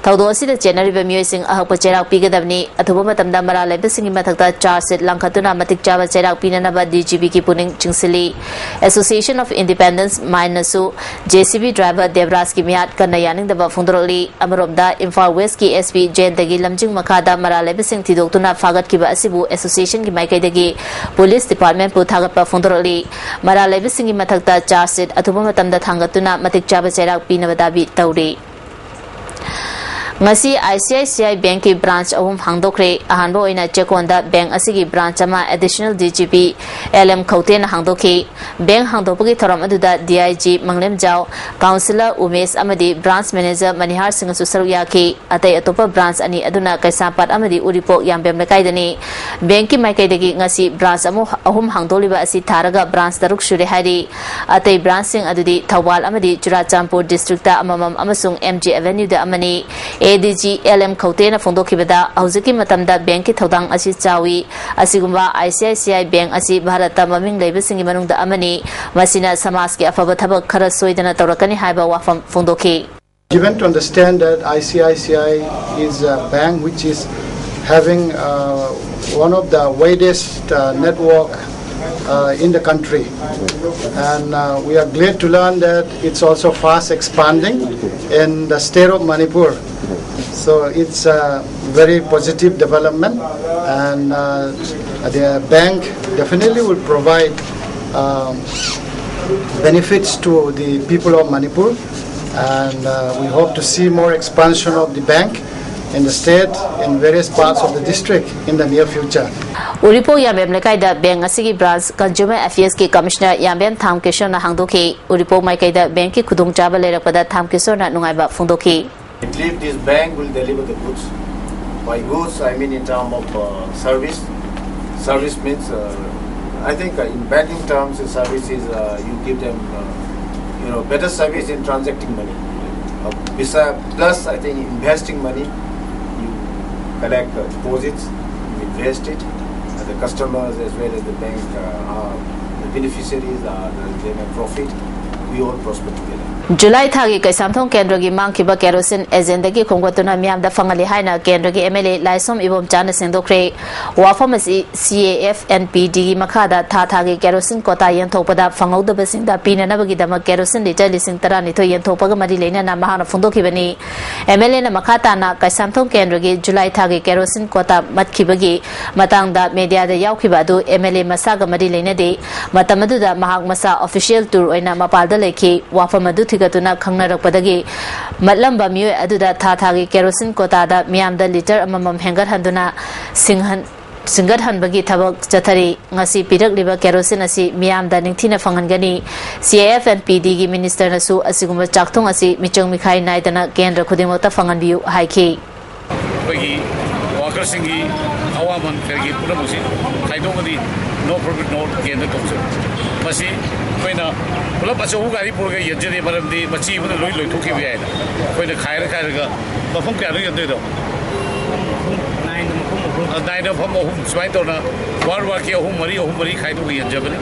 ꯊꯧꯗꯣꯛ ꯑꯁꯤꯗ ꯆꯦꯟꯅꯔꯤꯕ ꯃꯤꯑꯣꯏꯁꯤꯡ ꯑꯍꯛꯄ ꯆꯩꯔꯥꯛ ꯄꯤꯒꯗꯕꯅꯤ꯫ ꯑꯊꯨꯕ ꯃꯇꯝꯗ ꯃꯔꯥꯜ ꯂꯩꯕꯁꯤꯡꯒꯤ ꯃꯊꯛꯇ ꯆꯥꯔꯖ ꯁꯤꯠ ꯂꯪꯈꯠꯇꯨꯅ ꯃꯇꯤꯛ ꯆꯥꯕ ꯆꯩꯔꯥꯛ ꯄꯤꯅꯅꯕ ꯗꯤ ꯖꯤ ꯄꯤꯒꯤ ꯄꯨꯛꯅꯤꯡ ꯆꯤꯡꯁꯤꯜꯂꯤ꯫ Association of Independent Mindsꯅꯁꯨ ꯖꯦ ꯁꯤ ꯕꯤ ꯗ꯭ꯔꯥꯏꯚꯔ ꯗꯦꯕꯔꯥꯖꯀꯤ ꯃꯤꯍꯥꯠ ꯀꯟꯅ ꯌꯥꯅꯤꯡꯗꯕ ꯐꯣꯡꯗꯣꯔꯛꯂꯤ꯫ ꯑꯃꯔꯣꯝꯗ ꯏꯝꯐꯥꯜ ꯋꯦꯁꯀꯤ ꯑꯦꯁ ꯄꯤ ꯖꯌꯟꯇꯒꯤ ꯂꯝꯖꯤꯡ ꯃꯈꯥꯗ ꯃꯔꯥꯜ ꯂꯩꯕꯁꯤꯡ ꯊꯤꯗꯣꯛꯇꯨꯅ ꯐꯥꯒꯠꯈꯤꯕ ꯑꯁꯤꯕꯨ associationꯒꯤ ꯃꯥꯏꯀꯩꯗꯒꯤ ꯄꯨꯂꯤꯁ departmentꯄꯨ ꯊꯥꯒꯠꯄ ꯐꯣꯡꯗꯣꯔꯛꯂꯤ꯫ ꯃꯔꯥꯜ ꯂꯩꯕꯁꯤꯡꯒꯤ ꯃꯊꯛꯇ ꯆꯥꯔꯖ ꯁꯤꯠ ꯑꯊꯨꯕ ꯃꯇꯝꯗ ꯊꯥꯡꯒꯠꯇꯨꯅ ꯃꯇꯤꯛ ꯆꯥꯕ ꯆꯩꯔꯥꯛ ꯄꯤꯅꯕ ꯗꯥꯕꯤ ꯇꯧꯔꯤ꯫ ꯉꯁꯤ I C I C I ꯕꯦꯡꯛꯀꯤ ꯕ꯭ꯔꯥꯟꯆ ꯑꯍꯨꯝ ꯍꯥꯡꯗꯣꯛꯈ꯭ꯔꯦ꯫ ꯑꯍꯥꯟꯕ ꯑꯣꯏꯅ ꯆꯦꯛꯀꯣꯟꯗ ꯕꯦꯡꯛ ꯑꯁꯤꯒꯤ ꯕ꯭ꯔꯥꯟꯆ ꯑꯃ additional D G P L M ꯈꯧꯇꯦꯅ ꯍꯥꯡꯗꯣꯛꯈꯤ꯫ ꯕꯦꯡꯛ ꯍꯥꯡꯗꯣꯛꯄꯒꯤ ꯊꯧꯔꯝ ꯑꯗꯨꯗ D I G ꯃꯪꯂꯦꯝꯖꯥꯎ, counsellor Umesh ꯑꯃꯗꯤ ꯕ꯭ꯔꯥꯟꯆ ꯃꯦꯅꯦꯖꯔ ꯃꯅꯤꯍꯥꯔ ꯁꯤꯡꯁꯨ ꯁꯔꯨꯛ ꯌꯥꯈꯤ꯫ ꯑꯇꯩ ꯑꯇꯣꯞꯄ ꯕ꯭ꯔꯥꯟꯆ ꯑꯅꯤ ꯑꯗꯨꯅ ꯀꯩꯁꯥꯝꯄꯥꯠ ꯑꯃꯗꯤ ꯎꯔꯤꯄꯣꯛ ꯌꯥꯝꯕꯦꯝ ꯂꯩꯀꯥꯏꯗꯅꯤ꯫ ꯕꯦꯡꯛꯀꯤ ꯃꯥꯏꯀꯩꯗꯒꯤ ꯉꯁꯤ ꯕ꯭ꯔꯥꯟꯆ ꯑꯃꯨꯛ ꯑꯍꯨꯝ ꯍꯥꯡꯗꯣꯛꯂꯤꯕ ꯑꯁꯤ ꯊꯥꯔꯒ ꯕ꯭ꯔꯥꯟꯆ ꯇꯔꯨꯛ ꯁꯨꯔꯦ ꯍꯥꯏꯔꯤ꯫ ꯑꯇꯩ ꯕ꯭ꯔꯥꯟꯆꯁꯤꯡ ꯑꯗꯨꯗꯤ ꯊꯧꯕꯥꯜ ꯑꯃꯗꯤ ꯆꯨꯔꯥꯆꯥꯟꯄꯨꯔ ꯗꯤꯁꯇ꯭ꯔꯤꯛꯇ ꯑꯃꯃꯝ ꯑꯃꯁꯨꯡ ꯑꯦꯝ ꯖꯤ ꯑꯦꯚꯦꯅ꯭ꯌꯨꯗ ꯑꯃꯅꯤ꯫ ꯑꯦ ꯗꯤ ꯖꯤ ꯑꯦꯜ ꯑꯦꯝ ꯈꯧꯇꯦꯅ ꯐꯣꯡꯗꯣꯛꯈꯤꯕꯗ, ꯍꯧꯖꯤꯛꯀꯤ ꯃꯇꯝꯗ ꯕꯦꯡꯛꯀꯤ ꯊꯧꯗꯥꯡ ꯑꯁꯤ ꯆꯥꯎꯏ꯫ ꯑꯁꯤꯒꯨꯝꯕ I C I C I bank ꯑꯁꯤ ꯚꯥꯔꯠꯇ ꯃꯃꯤꯡ ꯂꯩꯕꯁꯤꯡꯒꯤ ꯃꯅꯨꯡꯗ ꯑꯃꯅꯤ꯫ ꯃꯁꯤꯅ ꯁꯃꯥꯖꯀꯤ ꯑꯐꯕ ꯊꯕꯛ ꯈꯔ ꯁꯣꯏꯗꯅ ꯇꯧꯔꯛꯀꯅꯤ ꯍꯥꯏꯕ ꯋꯥꯐꯝ ꯐꯣꯡꯗꯣꯛꯈꯤ꯫ Given to understand that I C I C I is a bank which is having uh, one of the widest uh, network uh, in the country, and uh, we are glad to learn that it's also fast expanding in the state of Manipur. So it's a very positive development, and uh, the bank definitely will provide um, benefits to the people of Manipur, and uh, we hope to see more expansion of the bank in the state, in various parts of the district in the near future. ꯎꯔꯤꯄꯣꯛ ꯌꯥꯝꯕꯦꯝ ꯂꯩꯀꯥꯏꯗ bank ꯑꯁꯤꯒꯤ branch Consumer Affairsꯀꯤ commissioner ꯌꯥꯝꯕꯦꯝ ꯊꯥꯝ ꯀꯦꯁꯣꯔꯅ ꯍꯥꯡꯗꯣꯛꯈꯤ꯫ ꯎꯔꯤꯄꯣꯛ ꯃꯥꯏꯀꯩꯗ ꯕꯦꯡꯛꯀꯤ ꯈꯨꯗꯣꯡꯆꯥꯕ ꯂꯩꯔꯛꯄꯗ ꯊꯥꯝ ꯀꯦꯁꯣꯔꯅ ꯅꯨꯡꯉꯥꯏꯕ ꯐꯣꯡꯗꯣꯛꯈꯤ꯫ I believe this bank will deliver the goods. By goods, I mean in terms of uh, service. Service means uh, I think uh, in banking terms, the service is uh, you give them uh, you know better service in transacting money. Uh, besides, plus, I think investing money, you collect uh, deposits, you invest it, and the customers as well as the bank uh, are the beneficiaries, are the, they make profit. We all prosper together. July ꯊꯥꯒꯤ ꯀꯩꯁꯥꯝꯊꯣꯡ ꯀꯦꯟꯗ꯭ꯔꯒꯤ ꯃꯥꯡꯈꯤꯕ kerosene ꯑꯦꯖꯦꯟꯗꯒꯤ ꯈꯣꯝꯒꯠꯇꯨꯅ ꯃꯤꯌꯥꯝꯗ ꯐꯪꯍꯜꯂꯤ ꯍꯥꯏꯅ ꯀꯦꯟꯗ꯭ꯔꯒꯤ M L ꯑꯦ ꯂꯥꯏꯁꯣꯝ ꯏꯕꯣꯝꯆꯥꯅ ꯁꯦꯡꯗꯣꯛꯈ꯭ꯔꯦ꯫ ꯋꯥꯐꯝ ꯑꯁꯤ ꯁꯤ ꯑꯦ ꯑꯦꯐ ꯑꯦꯟ ꯄꯤ ꯗꯤꯒꯤ ꯃꯈꯥꯗ ꯊꯥ ꯊꯥꯒꯤ ꯀꯦꯔꯣꯁꯤꯟ ꯀꯣꯇꯥ ꯌꯦꯟꯊꯣꯛꯄꯗ ꯐꯪꯍꯧꯗꯕꯁꯤꯡꯗ ꯄꯤꯅꯅꯕꯒꯤꯗꯃꯛ ꯀꯦꯔꯣꯁꯤꯟ ꯂꯤꯇꯔ ꯂꯤꯁꯤꯡ ꯇꯔꯥꯅꯤꯊꯣꯏ ꯌꯦꯟꯊꯣꯛꯄꯒ ꯃꯔꯤ ꯂꯩꯅꯅ ꯃꯍꯥꯛꯅ ꯐꯣꯡꯗꯣꯛꯈꯤꯕꯅꯤ꯫ ꯑꯦꯝ ꯑꯦꯜ ꯑꯦꯅ ꯃꯈꯥ ꯇꯥꯅ ꯀꯩꯁꯥꯝꯊꯣꯡ ꯀꯦꯟꯗ꯭ꯔꯒꯤ ꯖꯨꯂꯥꯏ ꯊꯥꯒꯤ ꯀꯦꯔꯣꯁꯤꯟ ꯀꯣꯇꯥ ꯃꯠꯈꯤꯕꯒꯤ ꯃꯇꯥꯡꯗ ꯃꯦꯗꯤꯌꯥꯗ ꯌꯥꯎꯈꯤꯕ ꯑꯗꯨ ꯑꯦꯝ ꯑꯦꯜ ꯑꯦ ꯃꯁꯥꯒ ꯃꯔꯤ ꯂꯩꯅꯗꯦ꯫ ꯃꯇꯝ ꯑꯗꯨꯗ ꯃꯍꯥꯛ ꯃꯁꯥ ꯑꯣꯐꯤꯁꯤꯌꯦꯜ ꯇꯨꯔ ꯑꯣꯏꯅ ꯃꯄꯥꯜꯗ ꯂꯩꯈꯤ꯫ ꯋꯥꯐꯝ ꯑꯗꯨ ꯊꯤꯒꯠꯇꯨꯅ ꯈꯪꯅꯔꯛꯄꯗꯒꯤ ꯃꯠꯂꯝꯕ ꯃꯤꯑꯣꯏ ꯑꯗꯨꯗ ꯊꯥ ꯊꯥꯒꯤ ꯀꯦꯔꯣꯁꯤꯟ ꯀꯣꯇꯥꯗ ꯃꯤꯌꯥꯝꯗ ꯂꯤꯇꯔ ꯑꯃꯃꯝ ꯍꯦꯟꯒꯠꯍꯟꯗꯨꯅ ꯁꯤꯡꯍꯟ ꯁꯤꯡꯒꯠꯍꯟꯕꯒꯤ ꯊꯕꯛ ꯆꯠꯊꯔꯤ꯫ ꯉꯁꯤ ꯄꯤꯔꯛꯂꯤꯕ ꯀꯦꯔꯣꯁꯤꯟ ꯑꯁꯤ ꯃꯤꯌꯥꯝꯗ ꯅꯤꯡꯊꯤꯅ ꯐꯪꯍꯟꯒꯅꯤ꯫ ꯁꯤ ꯑꯦ ꯑꯦꯐ ꯑꯦꯟ ꯄꯤ ꯗꯤꯒꯤ ꯃꯤꯅꯤꯁꯇꯔꯅꯁꯨ ꯑꯁꯤꯒꯨꯝꯕ ꯆꯥꯛꯊꯨꯡ ꯑꯁꯤ ꯃꯤꯆꯪ ꯃꯤꯈꯥꯏ ꯅꯥꯏꯗꯅ ꯀꯦꯟꯗ꯭ꯔ ꯈꯨꯗꯤꯡꯃꯛꯇ ꯐꯪꯍꯟꯕꯤꯌꯨ ꯍꯥꯏꯈꯤ꯫ ꯑꯩꯈꯣꯏꯒꯤ ꯋꯥꯀꯔꯁꯤꯡꯒꯤ ꯑꯋꯥꯃꯟ ꯀꯔꯤꯒꯤ ꯄꯨꯝꯅꯃꯛꯁꯤ ꯈꯥꯏꯗꯣꯛꯑꯒꯗꯤ ꯅꯣ ꯄ꯭ꯔꯣꯐꯤꯠ ꯅꯣ ꯒꯦꯟꯗ ꯇꯧꯖꯕ꯫ ꯃꯁꯤ ꯑꯩꯈꯣꯏꯅ ꯄꯨꯂꯞ ꯑꯆꯧꯕ ꯒꯥꯔꯤ ꯄꯨꯔꯒ ꯌꯦꯟꯖꯔꯤ, ꯃꯔꯝꯗꯤ ꯃꯆꯤ ꯑꯃꯗ ꯂꯣꯏ ꯂꯣꯏꯊꯣꯛꯈꯤꯕ ꯌꯥꯏꯅ꯫ ꯑꯩꯈꯣꯏꯅ ꯈꯥꯏꯔ ꯈꯥꯏꯔꯒ ꯃꯐꯝ ꯀꯌꯥꯗ ꯌꯣꯟꯗꯣꯏꯅꯣ? ꯅꯥꯏꯟꯗ ꯃꯐꯝ ꯑꯍꯨꯝ꯫ ꯑ, ꯅꯥꯏꯟꯗ ꯃꯐꯝ ꯑꯍꯨꯝ꯫ ꯁꯨꯃꯥꯏꯅ ꯇꯧꯅ ꯋꯥꯔ ꯋꯥꯔꯛꯀꯤ ꯑꯍꯨꯝ ꯃꯔꯤ, ꯑꯍꯨꯝ ꯃꯔꯤ ꯈꯥꯏꯗꯣꯛꯑꯒ ꯌꯦꯟꯖꯕꯅꯤ꯫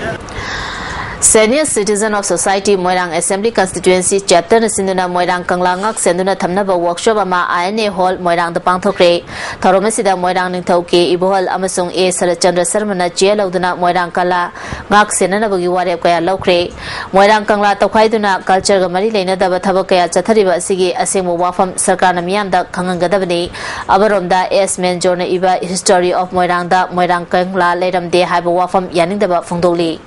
Senior Citizen of Society Moirang Assembly Constituency Chapterꯅ ꯁꯤꯟꯗꯨꯅ ꯃꯣꯏꯔꯥꯡ ꯀꯪꯂꯥ ꯉꯥꯛ ꯁꯦꯟꯗꯨꯅ ꯊꯝꯅꯕ workshop ꯑꯃ ꯑꯥꯏ ꯑꯦꯟ ꯑꯦ Hall ꯃꯣꯏꯔꯥꯡꯗ ꯄꯥꯡꯊꯣꯛꯈ꯭ꯔꯦ꯫ ꯊꯧꯔꯝ ꯑꯁꯤꯗ ꯃꯣꯏꯔꯥꯡ ꯅꯤꯡꯊꯧ ꯀꯦ ꯏꯕꯣꯍꯜ ꯑꯃꯁꯨꯡ ꯑꯦ ꯁꯔꯠꯆꯟꯗ꯭ꯔ ꯁꯔꯃꯅ chair ꯂꯧꯗꯨꯅ ꯃꯣꯏꯔꯥꯡ ꯀꯪꯂꯥ ꯉꯥꯛ ꯁꯦꯟꯅꯅꯕꯒꯤ ꯋꯥꯔꯦꯞ ꯀꯌꯥ ꯂꯧꯈ꯭ꯔꯦ꯫ ꯃꯣꯏꯔꯥꯡ ꯀꯪꯂꯥ ꯇꯧꯈꯥꯏꯗꯨꯅ cultureꯒ ꯃꯔꯤ ꯂꯩꯅꯗꯕ ꯊꯕꯛ ꯀꯌꯥ ꯆꯠꯊꯔꯤꯕ ꯑꯁꯤꯒꯤ ꯑꯁꯦꯡꯕ ꯋꯥꯐꯝ ꯁꯔꯀꯥꯔꯅ ꯃꯤꯌꯥꯝꯗ ꯈꯪꯍꯟꯒꯗꯕꯅꯤ꯫ ꯑꯃꯔꯣꯝꯗ ꯑꯦꯁ ꯃꯦꯟꯖꯣꯔꯅ ꯏꯕ History of ꯃꯣꯏꯔꯥꯡꯗ ꯃꯣꯏꯔꯥꯡ ꯀꯪꯂꯥ ꯂꯩꯔꯝꯗꯦ ꯍꯥꯏꯕ ꯋꯥꯐꯝ ꯌꯥꯅꯤꯡꯗꯕ ꯐꯣꯡꯗꯣꯛꯂꯤ꯫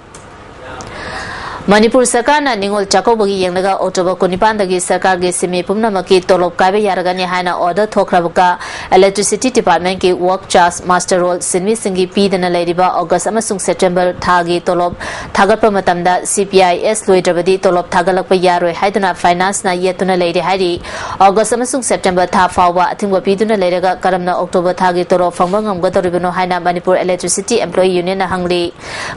ꯃꯅꯤꯄꯨꯔ ꯁꯔꯀꯥꯔꯅ ꯅꯤꯉꯣꯜ ꯆꯥꯛꯀꯧꯕꯒꯤ ꯌꯦꯡꯂꯒ ꯑꯣꯛꯇꯣꯕꯔ ꯀꯨꯟꯅꯤꯄꯥꯟꯗꯒꯤ ꯁꯔꯀꯥꯔꯒꯤ ꯁꯤꯟꯃꯤ ꯄꯨꯝꯅꯃꯛꯀꯤ ꯇꯣꯂꯣꯞ ꯀꯥꯏꯕ ꯌꯥꯔꯒꯅꯤ ꯍꯥꯏꯅ ꯑꯣꯔꯗꯔ ꯊꯣꯛꯈ꯭ꯔꯕꯒ, Electricity Departmentꯀꯤ work charge master roll ꯁꯤꯟꯃꯤꯁꯤꯡꯒꯤ ꯄꯤꯗꯅ ꯂꯩꯔꯤꯕ ꯑꯣꯒꯁ ꯑꯃꯁꯨꯡ ꯁꯦꯞꯇꯦꯝꯕꯔ ꯊꯥꯒꯤ ꯇꯣꯂꯣꯞ ꯊꯥꯒꯠꯄ ꯃꯇꯝꯗ C P I S ꯂꯣꯏꯗ꯭ꯔꯕꯗꯤ ꯇꯣꯂꯣꯞ ꯊꯥꯒꯠꯂꯛꯄ ꯌꯥꯔꯣꯏ ꯍꯥꯏꯗꯨꯅ Financeꯅ ꯌꯦꯠꯇꯨꯅ ꯂꯩꯔꯦ ꯍꯥꯏꯔꯤ꯫ ꯑꯣꯒꯁ ꯑꯃꯁꯨꯡ ꯁꯦꯞꯇꯦꯝꯕꯔ ꯊꯥ ꯐꯥꯎꯕ ꯑꯊꯤꯡꯕ ꯄꯤꯗꯨꯅ ꯂꯩꯔꯒ ꯀꯔꯝꯅ ꯑꯣꯛꯇꯣꯕꯔ ꯊꯥꯒꯤ ꯇꯣꯂꯣꯞ ꯐꯪꯕ ꯉꯝꯒꯗꯧꯔꯤꯕꯅꯣ ꯍꯥꯏꯅ ꯃꯅꯤꯄꯨꯔ Electricity Employee Unionꯅ ꯍꯪꯂꯤ꯫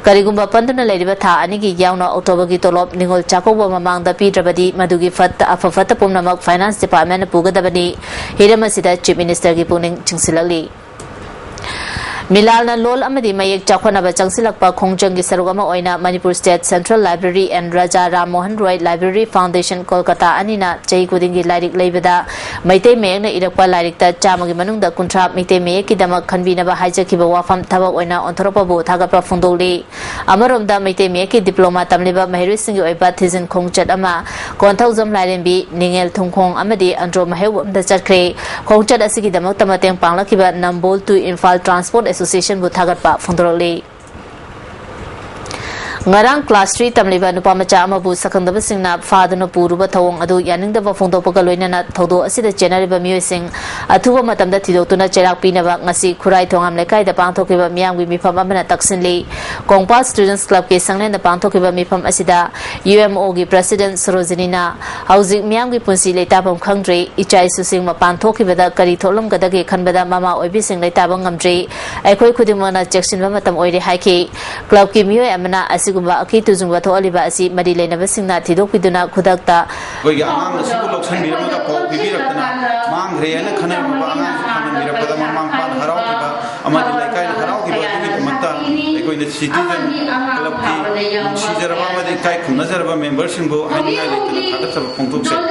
ꯀꯔꯤꯒꯨꯝꯕ ꯄꯟꯗꯨꯅ ꯂꯩꯔꯤꯕ ꯊꯥ ꯑꯅꯤꯒꯤ ꯌꯥꯎꯅ ꯑꯣꯛꯇꯣꯕꯔꯒꯤ ꯇꯣꯂꯣꯞ ꯅꯤꯉꯣꯜ ꯆꯥꯛꯀꯧꯕ ꯃꯃꯥꯡꯗ ꯄꯤꯗ꯭ꯔꯕꯗꯤ ꯃꯗꯨꯒꯤ ꯐꯠꯇ ꯑꯐ ꯐꯠꯇ ꯄꯨꯝꯅꯃꯛ Finance Departmentꯅ ꯄꯨꯒꯗꯕꯅꯤ꯫ ꯍꯤꯔꯝ ꯑꯁꯤꯗ Chief Ministerꯒꯤ ꯄꯨꯛꯅꯤꯡ ꯆꯤꯡꯁꯤꯜꯂꯛꯂꯤ꯫ ꯃꯤꯂꯥꯜꯅ ꯂꯣꯜ ꯑꯃꯗꯤ ꯃꯌꯦꯛ ꯆꯥꯎꯈꯠꯅꯕ ꯆꯪꯁꯤꯜꯂꯛꯄ ꯈꯣꯡꯖꯪꯒꯤ ꯁꯔꯨꯛ ꯑꯃ ꯑꯣꯏꯅ Manipur State Central Library and Raja Ram Mohan Roy Library Foundation Kolkata ꯑꯅꯤꯅ ꯆꯍꯤ ꯈꯨꯗꯤꯡꯒꯤ ꯂꯥꯏꯔꯤꯛ ꯂꯩꯕꯗ ꯃꯩꯇꯩ ꯃꯌꯦꯛꯅ ꯏꯔꯛꯄ ꯂꯥꯏꯔꯤꯛꯇ ꯆꯥꯝꯃꯒꯤ ꯃꯅꯨꯡꯗ ꯀꯨꯟꯊ꯭ꯔꯥ ꯃꯩꯇꯩ ꯃꯌꯦꯛꯀꯤꯗꯃꯛ ꯈꯟꯕꯤꯅꯕ ꯍꯥꯏꯖꯈꯤꯕ ꯋꯥꯐꯝ ꯊꯕꯛ ꯑꯣꯏꯅ ꯑꯣꯟꯊꯣꯔꯛꯄꯕꯨ ꯊꯥꯒꯠꯄ ꯐꯣꯡꯗꯣꯛꯂꯤ꯫ ꯑꯃꯔꯣꯝꯗ ꯃꯩꯇꯩ ꯃꯌꯦꯛꯀꯤ diploma ꯇꯝꯂꯤꯕ ꯃꯍꯩꯔꯣꯏꯁꯤꯡꯒꯤ ꯑꯣꯏꯕ ꯊꯤꯖꯤꯟ ꯈꯣꯡꯆꯠ ꯑꯃ ꯀꯣꯟꯊꯧꯖꯝ ꯂꯥꯏꯔꯦꯝꯕꯤ, ꯅꯤꯡꯉꯦꯜ ꯊꯨꯝꯈꯣꯡ ꯑꯃꯗꯤ ꯑꯟꯗ꯭ꯔꯣ ꯃꯍꯩꯔꯣꯝꯗ ꯆꯠꯈ꯭ꯔꯦ꯫ ꯈꯣꯡꯆꯠ ꯑꯁꯤꯒꯤꯗꯃꯛꯇ ꯃꯇꯦꯡ ꯄꯥꯡꯂꯛꯈꯤꯕ Nambol to Imphal Transport Associationꯕꯨ ꯊꯥꯒꯠꯄ ꯐꯣꯡꯗꯣꯔꯛꯂꯤ꯫ ꯉꯔꯥꯡ class three ꯇꯝꯂꯤꯕ ꯅꯨꯄꯥ ꯃꯆꯥ ꯑꯃꯕꯨ ꯁꯛꯈꯪꯗꯕꯁꯤꯡꯅ ꯐꯥꯗꯨꯅ ꯄꯨꯔꯨꯕ ꯊꯧꯑꯣꯡ ꯑꯗꯨ ꯌꯥꯅꯤꯡꯗꯕ ꯐꯣꯡꯗꯣꯛꯄꯒ ꯂꯣꯏꯅꯅ ꯊꯧꯗꯣꯛ ꯑꯁꯤꯗ ꯆꯦꯟꯅꯔꯤꯕ ꯃꯤꯑꯣꯏꯁꯤꯡ ꯑꯊꯨꯕ ꯃꯇꯝꯗ ꯊꯤꯗꯣꯛꯇꯨꯅ ꯆꯩꯔꯥꯛ ꯄꯤꯅꯕ ꯉꯁꯤ ꯈꯨꯔꯥꯏ ꯊꯣꯉꯥꯝ ꯂꯩꯀꯥꯏꯗ ꯄꯥꯡꯊꯣꯛꯈꯤꯕ ꯃꯤꯌꯥꯝꯒꯤ ꯃꯤꯐꯝ ꯑꯃꯅ ꯇꯛꯁꯤꯜꯂꯤ꯫ ꯀꯣꯡꯄꯥꯜ Students Clubꯀꯤ ꯁꯪꯂꯦꯟꯗ ꯄꯥꯡꯊꯣꯛꯈꯤꯕ ꯃꯤꯐꯝ ꯑꯁꯤꯗ UMOꯒꯤ President ꯁꯣꯔꯣꯖꯤꯅꯤꯅ ꯍꯧꯖꯤꯛ ꯃꯤꯌꯥꯝꯒꯤ ꯄꯨꯟꯁꯤ ꯂꯩꯇꯥꯐꯝ ꯈꯪꯗ꯭ꯔꯦ, ꯏꯆꯥ ꯏꯁꯨꯁꯤꯡ ꯃꯄꯥꯟ ꯊꯣꯛꯈꯤꯕꯗ ꯀꯔꯤ ꯊꯣꯛꯂꯝꯒꯗꯒꯦ ꯈꯟꯕꯗ ꯃꯃꯥ ꯑꯣꯏꯕꯤꯁꯤꯡ ꯂꯩꯇꯥꯕ ꯉꯝꯗ꯭ꯔꯦ꯫ ꯑꯩꯈꯣꯏ ꯈꯨꯗꯤꯡꯃꯛꯅ ꯆꯦꯛꯁꯤꯟꯕ ꯃꯇꯝ ꯑꯣꯏꯔꯦ ꯍꯥꯏꯈꯤ꯫ Clubꯀꯤ ꯃꯤꯑꯣꯏ ꯑꯃꯅ ꯑꯁꯤꯒꯨꯝꯕ ꯑꯀꯤ ꯇꯨꯖꯨꯡꯕ ꯊꯣꯛꯍꯜꯂꯤꯕ ꯑꯁꯤ ꯃꯔꯤ ꯂꯩꯅꯕꯁꯤꯡꯅ ꯊꯤꯗꯣꯛꯄꯤꯗꯨꯅ ꯈꯨꯗꯛꯇ ꯑꯩꯈꯣꯏꯒꯤ ꯑꯉꯥꯡ ꯑꯁꯤꯕꯨ ꯂꯧꯁꯤꯟꯕꯤꯔꯝꯃꯒ ꯄꯥꯎ ꯄꯤꯕꯤꯔꯛꯇꯅ ꯃꯥꯡꯈ꯭ꯔꯦ ꯍꯥꯏꯅ ꯈꯟꯅꯔꯝꯃꯕ ꯑꯉꯥꯡꯁꯤ ꯐꯪꯍꯟꯕꯤꯔꯛꯄꯗ ꯃꯃꯥ ꯃꯄꯥꯅ ꯍꯔꯥꯎꯈꯤꯕ ꯑꯃꯗꯤ ꯂꯩꯀꯥꯏꯅ ꯍꯔꯥꯎꯈꯤꯕ ꯑꯗꯨꯒꯤꯗꯃꯛꯇ ꯑꯩꯈꯣꯏꯅ Citizen Clubꯀꯤ ꯅꯨꯡꯁꯤꯖꯔꯕ ꯑꯃꯗꯤ ꯏꯀꯥꯏ ꯈꯨꯝꯅꯖꯔꯕ memberꯁꯤꯡꯕꯨ ꯍꯥꯏꯅꯤꯡꯉꯥꯏ ꯂꯩꯇꯅ ꯊꯥꯒꯠꯆꯕ ꯐꯣꯡꯗꯣꯛꯆꯔꯤ꯫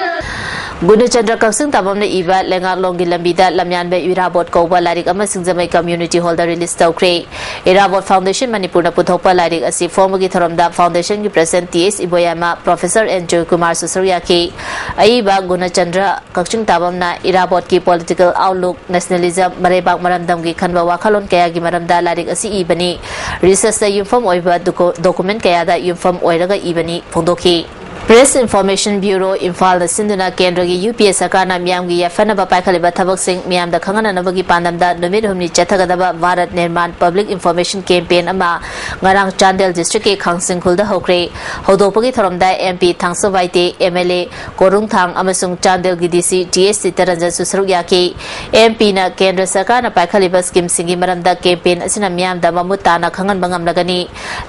ꯒꯨꯅꯆꯟꯗ꯭ꯔ ꯀꯛꯆꯤꯡ ꯇꯥꯕꯝꯅ ꯏꯕ ꯂꯩꯉꯥꯛꯂꯣꯟꯒꯤ ꯂꯝꯕꯤꯗ ꯂꯝꯌꯥꯟꯕ ꯏꯔꯥꯕꯣꯠ ꯀꯧꯕ ꯂꯥꯏꯔꯤꯛ ꯑꯃ ꯁꯤꯡꯖꯃꯩ ꯀꯝꯃ꯭ꯌꯨꯅꯤꯇꯤ ꯍꯣꯜꯗ ꯔꯤꯂꯤꯖ ꯇꯧꯈ꯭ꯔꯦ꯫ ꯏꯔꯥꯕꯣꯠ ꯐꯥꯎꯟꯗꯦꯁꯟ ꯃꯅꯤꯄꯨꯔꯅ ꯄꯨꯊꯣꯛꯄ ꯂꯥꯏꯔꯤꯛ ꯑꯁꯤ ꯐꯣꯡꯕꯒꯤ ꯊꯧꯔꯝꯗ ꯐꯥꯎꯟꯗꯦꯁꯟꯒꯤ president T S Iboyaima, professor N ꯖꯣꯏꯀꯨꯃꯥꯔꯁꯨ ꯁꯔꯨꯛ ꯌꯥꯈꯤ꯫ ꯑꯏꯕ ꯒꯨꯅꯆꯟꯗ꯭ꯔ ꯀꯛꯆꯤꯡ ꯇꯥꯕꯝꯅ ꯏꯔꯥꯕꯣꯠꯀꯤ ꯄꯣꯂꯤꯇꯤꯀꯦꯜ ꯑꯥꯎꯠꯂꯨꯛ, ꯅꯦꯁꯅꯦꯂꯤꯖꯝ, ꯃꯔꯩꯕꯥꯛ ꯃꯔꯝꯗꯝꯒꯤ ꯈꯟꯕ ꯋꯥꯈꯜꯂꯣꯟ ꯀꯌꯥꯒꯤ ꯃꯔꯝꯗ ꯂꯥꯏꯔꯤꯛ ꯑꯁꯤ ꯏꯕꯅꯤ꯫ ꯔꯤꯁꯔꯆꯇ ꯌꯨꯝꯐꯝ ꯑꯣꯏꯕ ꯗꯣꯀꯨ-, ꯗꯣꯀꯨꯃꯦꯟ ꯀꯌꯥꯗ ꯌꯨꯝꯐꯝ ꯑꯣꯏꯔꯒ ꯏꯕꯅꯤ ꯐꯣꯡꯗꯣꯛꯈꯤ꯫ ꯄ꯭ꯔꯦꯁ ꯏꯟꯐꯣꯔꯃꯦꯁꯟ ꯕ꯭ꯌꯨꯔꯣ ꯏꯝꯐꯥꯜꯅ ꯁꯤꯟꯗꯨꯅ ꯀꯦꯟꯗ꯭ꯔꯒꯤ ꯌꯨ ꯄꯤ ꯑꯦ ꯁꯔꯀꯥꯔꯅ ꯃꯤꯌꯥꯝꯒꯤ ꯌꯥꯏꯐꯅꯕ ꯄꯥꯏꯈꯠꯂꯤꯕ ꯊꯕꯛꯁꯤꯡ ꯃꯤꯌꯥꯝꯗ ꯈꯪꯍꯟꯅꯅꯕꯒꯤ ꯄꯥꯟꯗꯝꯗ ꯅꯨꯃꯤꯠ ꯍꯨꯝꯅꯤ ꯆꯠꯊꯒꯗꯕ Bharat Nirman public information campaign ꯑꯃ ꯉꯔꯥꯡ ꯆꯥꯟꯗꯦꯜ ꯗꯤꯁꯇ꯭ꯔꯤꯛꯀꯤ ꯈꯥꯡꯁꯤꯡꯈꯨꯜꯗ ꯍꯧꯈ꯭ꯔꯦ꯫ ꯍꯧꯗꯣꯛꯄꯒꯤ ꯊꯧꯔꯝꯗ M P Thangso Baite, M L A Korungthang ꯑꯃꯁꯨꯡ ꯆꯥꯟꯗꯦꯜꯒꯤ ꯗꯤ ꯁꯤ ꯇꯤ ꯑꯦꯁ ꯆꯤꯠꯇꯔꯟꯖꯟꯁꯨ ꯁꯔꯨꯛ ꯌꯥꯈꯤ꯫ ꯑꯦꯝ ꯄꯤꯅ ꯀꯦꯟꯗ꯭ꯔ ꯁꯔꯀꯥꯔꯅ ꯄꯥꯏꯈꯠꯂꯤꯕ ꯁ꯭ꯀꯤꯝꯁꯤꯡꯒꯤ ꯃꯔꯝꯗ ꯀꯦꯝꯄꯦꯟ ꯑꯁꯤꯅ ꯃꯤꯌꯥꯝꯗ ꯃꯃꯨꯠ ꯇꯥꯅ ꯈꯪꯍꯟꯕ ꯉꯝꯂꯒꯅꯤ꯫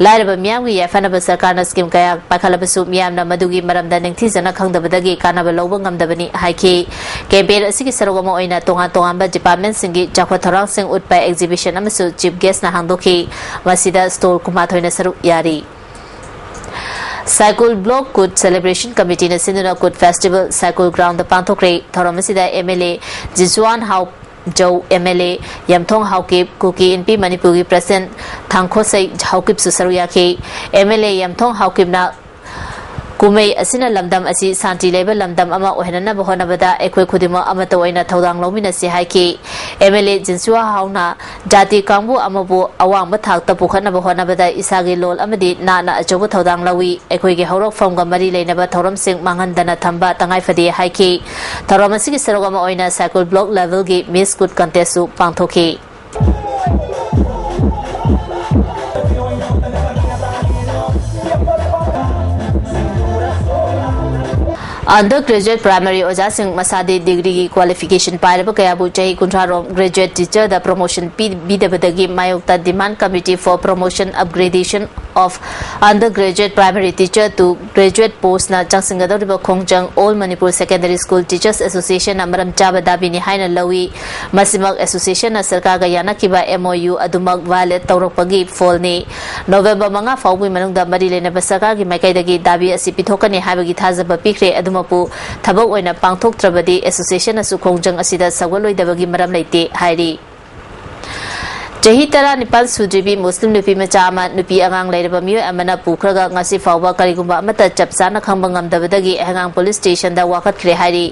ꯂꯥꯏꯔꯕ ꯃꯤꯌꯥꯝꯒꯤ ꯌꯥꯏꯐꯅꯕ ꯁꯔꯀꯥꯔꯅ ꯁ꯭ꯀꯤꯝ ꯀꯌꯥ ꯄꯥꯏꯈꯠꯂꯕꯁꯨ ꯃꯤꯌꯥꯝꯅ ꯃꯗꯨꯒꯤ ꯃꯔꯝꯗ ꯅꯤꯡꯊꯤꯖꯅ ꯈꯪꯗꯕꯗꯒꯤ ꯀꯥꯟꯅꯕ ꯂꯧꯕ ꯉꯝꯗꯕꯅꯤ ꯍꯥꯏꯈꯤ꯫ ꯀꯦꯝꯄꯦꯟ ꯑꯁꯤꯒꯤ ꯁꯔꯨꯛ ꯑꯃ ꯑꯣꯏꯅ ꯇꯣꯉꯥꯟ ꯇꯣꯉꯥꯟꯕ ꯗꯤꯄꯥꯔꯠꯃꯦꯟꯠꯁꯤꯡꯒꯤ ꯆꯥꯎꯈꯠ ꯊꯧꯔꯥꯡꯁꯤꯡ ꯎꯠꯄ ꯑꯦꯛꯖꯤꯕꯤꯁꯟ ꯑꯃꯁꯨ ꯆꯤꯐ ꯒꯦꯁ꯭ꯠꯅ ꯍꯥꯡꯗꯣꯛꯈꯤ꯫ ꯃꯁꯤꯗ ꯁ꯭ꯇꯣꯜ ꯀꯨꯟꯃꯥꯊꯣꯏꯅ ꯁꯔꯨꯛ ꯌꯥꯔꯤ꯫ ꯁꯥꯏꯀꯨꯜ ꯕ꯭ꯂꯣꯛ ꯀꯨꯠ ꯁꯦꯂꯦꯕ꯭ꯔꯦꯁꯟ ꯀꯃꯤꯇꯤꯅ ꯁꯤꯟꯗꯨꯅ ꯀꯨꯠ ꯐꯦꯁꯇꯤꯚꯦꯜ ꯁꯥꯏꯀꯨꯜ ꯒ꯭ꯔꯥꯎꯟꯗ ꯄꯥꯡꯊꯣꯛꯈ꯭ꯔꯦ꯫ ꯊꯧꯔꯝ ꯑꯁꯤꯗ M L A Ginsuanhau Zou, M L A Yamthong Haokip, Kuki Inpi ꯃꯅꯤꯄꯨꯔꯒꯤ ꯄ꯭ꯔꯁꯤꯗꯦꯟꯠ ꯊꯥꯡꯈꯣꯁꯩ ꯍꯥꯎꯀꯤꯞꯁꯨ ꯁꯔꯨꯛ ꯌꯥꯈꯤ꯫ ꯑꯦꯝ ꯑꯦꯜ ꯑꯦ ꯌꯥꯝꯊꯣꯡ ꯍꯥꯎꯀꯤꯞꯅ ꯀꯨꯝꯍꯩ ꯑꯁꯤꯅ ꯂꯝꯗꯝ ꯑꯁꯤ ꯁꯥꯟꯇꯤ ꯂꯩꯕ ꯂꯝꯗꯝ ꯑꯃ ꯑꯣꯏꯍꯟꯅꯕ ꯍꯣꯠꯅꯕꯗ ꯑꯩꯈꯣꯏ ꯈꯨꯗꯤꯡꯃꯛ ꯑꯃꯠꯇ ꯑꯣꯏꯅ ꯊꯧꯗꯥꯡ ꯂꯧꯃꯤꯟꯅꯁꯤ ꯍꯥꯏꯈꯤ꯫ ꯑꯦꯝ ꯑꯦꯜ ꯑꯦ ꯖꯤꯟꯁꯨꯋꯥ ꯍꯥꯎꯅ ꯖꯥꯇꯤ ꯀꯥꯡꯕꯨ ꯑꯃꯕꯨ ꯑꯋꯥꯡꯕ ꯊꯥꯛꯇ ꯄꯨꯈꯠꯅꯕ ꯍꯣꯠꯅꯕꯗ ꯏꯁꯥꯒꯤ ꯂꯣꯜ ꯑꯃꯗꯤ ꯅꯥꯠꯅ ꯑꯆꯧꯕ ꯊꯧꯗꯥꯡ ꯂꯧꯏ꯫ ꯑꯩꯈꯣꯏꯒꯤ ꯍꯧꯔꯛꯐꯝꯒ ꯃꯔꯤ ꯂꯩꯅꯕ ꯊꯧꯔꯝꯁꯤꯡ ꯃꯥꯡꯍꯟꯗꯅ ꯊꯝꯕ ꯇꯉꯥꯏ ꯐꯗꯦ ꯍꯥꯏꯈꯤ꯫ ꯊꯧꯔꯝ ꯑꯁꯤꯒꯤ ꯁꯔꯨꯛ ꯑꯃ ꯑꯣꯏꯅ ꯁꯥꯏꯀꯨꯜ ꯕ꯭ꯂꯣꯛ ꯂꯦꯚꯦꯜꯒꯤ ꯃꯤꯁ ꯀꯨꯠ ꯀꯟꯇꯦꯁꯁꯨ ꯄꯥꯡꯊꯣꯛꯈꯤ꯫ ꯑꯟꯗꯔ ꯒ꯭ꯔꯦꯖꯨꯑꯦꯠ ꯄ꯭ꯔꯥꯏꯃꯥꯔꯤ ꯑꯣꯖꯥꯁꯤꯡ ꯃꯁꯥꯗꯤ ꯗꯤꯒ꯭ꯔꯤꯒꯤ ꯀ꯭ꯋꯥꯂꯤꯐꯤꯀꯦꯁꯟ ꯄꯥꯏꯔꯕ ꯀꯌꯥꯕꯨ ꯆꯍꯤ ꯀꯨꯟꯊ꯭ꯔꯥ ꯔꯣꯝ ꯒ꯭ꯔꯦꯖꯨꯑꯦꯠ ꯇꯤꯆꯔꯗ ꯄ꯭ꯔꯣꯃꯣꯁꯟ ꯄꯤꯕꯤꯗꯕꯗꯒꯤ ꯃꯥꯌꯣꯛꯇ Demand Committee for Promotion Upgradation of Undergraduate Primary Teacher to Graduate Postꯅ ꯆꯪꯁꯤꯟꯒꯗꯧꯔꯤꯕ ꯈꯣꯡꯖꯪ All Manipur Secondary School Teachers Associationꯅ ꯃꯔꯝ ꯆꯥꯕ ꯗꯥꯕꯤꯅꯤ ꯍꯥꯏꯅ ꯂꯧꯏ꯫ ꯃꯁꯤꯃꯛ ꯑꯦꯁꯣꯁꯤꯌꯦꯁꯟꯅ ꯁꯔꯀꯥꯔꯒ ꯌꯥꯅꯈꯤꯕ M O U ꯑꯗꯨꯃꯛ violate ꯇꯧꯔꯛꯄꯒꯤ ꯐꯣꯜꯅꯤ꯫ ꯅꯣꯕꯦꯝꯕꯔ ꯃꯉꯥ ꯐꯥꯎꯕꯒꯤ ꯃꯅꯨꯡꯗ ꯃꯔꯤ ꯂꯩꯅꯕ ꯁꯔꯀꯥꯔꯒꯤ ꯃꯥꯏꯀꯩꯗꯒꯤ ꯗꯥꯕꯤ ꯑꯁꯤ ꯄꯤꯊꯣꯛꯀꯅꯤ ꯍꯥꯏꯕꯒꯤ ꯊꯥꯖꯕ ꯄꯤꯈ꯭ꯔꯦ꯫ ꯑꯗꯨꯝ ꯃꯄꯨ ꯊꯕꯛ ꯑꯣꯏꯅ ꯄꯥꯡꯊꯣꯛꯇ꯭ꯔꯕꯗꯤ ꯑꯦꯁꯣꯁꯤꯌꯦꯁꯟꯅꯁꯨ ꯈꯣꯡꯖꯪ ꯑꯁꯤꯗ ꯁꯧꯒꯠꯂꯣꯏꯗꯕꯒꯤ ꯃꯔꯝ ꯂꯩꯇꯦ ꯍꯥꯏꯔꯤ꯫ ꯆꯍꯤ ꯇꯔꯥꯅꯤꯄꯥꯜ ꯁꯨꯗ꯭ꯔꯤꯕꯤ ꯃꯨꯁꯂꯤꯝ ꯅꯨꯄꯤ ꯃꯆꯥ ꯑꯃ ꯅꯨꯄꯤ ꯑꯉꯥꯡ ꯂꯩꯔꯕ ꯃꯤꯑꯣꯏ ꯑꯃꯅ ꯄꯨꯈ꯭ꯔꯒ ꯉꯁꯤ ꯐꯥꯎꯕ ꯀꯔꯤꯒꯨꯝꯕ ꯑꯃꯠꯇ ꯆꯞ ꯆꯥꯅ ꯈꯪꯕ ꯉꯝꯗꯕꯗꯒꯤ ꯍꯩꯉꯥꯡ ꯄꯨꯂꯤꯁ ꯁ꯭ꯇꯦꯁꯟꯗ ꯋꯥꯀꯠꯈ꯭ꯔꯦ ꯍꯥꯏꯔꯤ꯫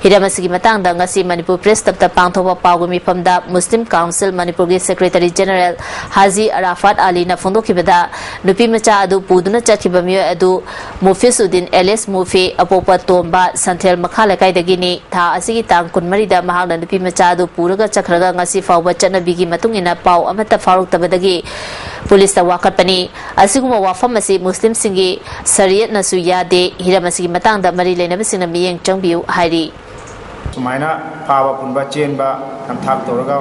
ꯍꯤꯔꯝ ꯑꯁꯤꯒꯤ ꯃꯇꯥꯡꯗ ꯉꯁꯤ ꯃꯅꯤꯄꯨꯔ ꯄ꯭ꯔꯦꯁ ꯀ꯭ꯂꯕꯇ ꯄꯥꯡꯊꯣꯛꯄ ꯄꯥꯎꯒꯤ ꯃꯤꯐꯝꯗ ꯃꯨꯁꯂꯤꯝ ꯀꯥꯎꯟꯁꯤꯜ ꯃꯅꯤꯄꯨꯔꯒꯤ ꯁꯦꯀ꯭ꯔꯦꯇꯔꯤ ꯖꯦꯅꯔꯦꯜ ꯍꯥꯖꯤ ꯑꯔꯥꯐꯥꯠ ꯑꯂꯤꯅ ꯐꯣꯡꯗꯣꯛꯈꯤꯕꯗ, ꯅꯨꯄꯤ ꯃꯆꯥ ꯑꯗꯨ ꯄꯨꯗꯨꯅ ꯆꯠꯈꯤꯕ ꯃꯤꯑꯣꯏ ꯑꯗꯨ ꯃꯨꯐꯤꯁ ꯎꯗꯤꯟ ꯑꯦꯂꯤꯁ ꯃꯨꯐꯤ, ꯑꯄꯣꯛꯄ ꯇꯣꯝꯕ, ꯁꯟꯊꯦꯜ ꯃꯈꯥ ꯂꯩꯀꯥꯏꯗꯒꯤꯅꯤ꯫ ꯊꯥ ꯑꯁꯤꯒꯤ ꯇꯥꯡ ꯀꯨꯟꯃꯔꯤꯗ ꯃꯍꯥꯛꯅ ꯅꯨꯄꯤ ꯃꯆꯥ ꯑꯗꯨ ꯄꯨꯔꯒ ꯆꯠꯈ꯭ꯔꯒ ꯉꯁꯤ ꯐꯥꯎꯕ ꯆꯠꯅꯕꯤꯒꯤ ꯃꯇꯨꯡ ꯏꯟꯅ ꯄꯥꯎ ꯑꯃꯠꯇ ꯐꯥꯎꯔꯛꯇꯕꯗꯒꯤ ꯄꯨꯂꯤꯁꯇ ꯋꯥꯀꯠꯄꯅꯤ꯫ ꯑꯁꯤꯒꯨꯝꯕ ꯋꯥꯐꯝ ꯑꯁꯤ ꯃꯨꯁꯂꯤꯝꯁꯤꯡꯒꯤ ꯁꯔꯤꯌꯠꯅꯁꯨ ꯌꯥꯗꯦ꯫ ꯍꯤꯔꯝ ꯑꯁꯤꯒꯤ ꯃꯇꯥꯡꯗ ꯃꯔꯤ ꯂꯩꯅꯕꯁꯤꯡꯅ ꯃꯤꯠꯌꯦꯡ ꯆꯪꯕꯤꯌꯨ ꯍꯥꯏꯔꯤ꯫ ꯁꯨꯃꯥꯏꯅ ꯐꯥꯕ ꯄꯨꯟꯕ ꯆꯦꯟꯕ ꯅꯝꯊꯥꯛ ꯇꯧꯔꯒ,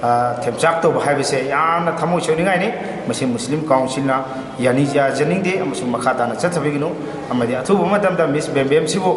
ꯑ, ꯊꯦꯝꯆꯥꯛ ꯇꯧꯕ ꯍꯥꯏꯕꯁꯦ ꯌꯥꯝꯅ ꯊꯃꯣꯏ ꯁꯣꯛꯅꯤꯡꯉꯥꯏꯅꯤ꯫ ꯃꯁꯤ ꯃꯨꯁꯂꯤꯝ ꯀꯥꯎꯟꯁꯤꯜꯅ ꯌꯥꯅꯤꯡ-, ꯌꯥꯖꯅꯤꯡꯗꯦ ꯑꯃꯁꯨꯡ ꯃꯈꯥ ꯇꯥꯅ ꯆꯠꯊꯕꯤꯒꯅꯨ꯫ ꯑꯃꯗꯤ ꯑꯊꯨꯕ ꯃꯇꯝꯗ ꯃꯤꯁ ꯕꯦꯝꯕꯦꯝꯁꯤꯕꯨ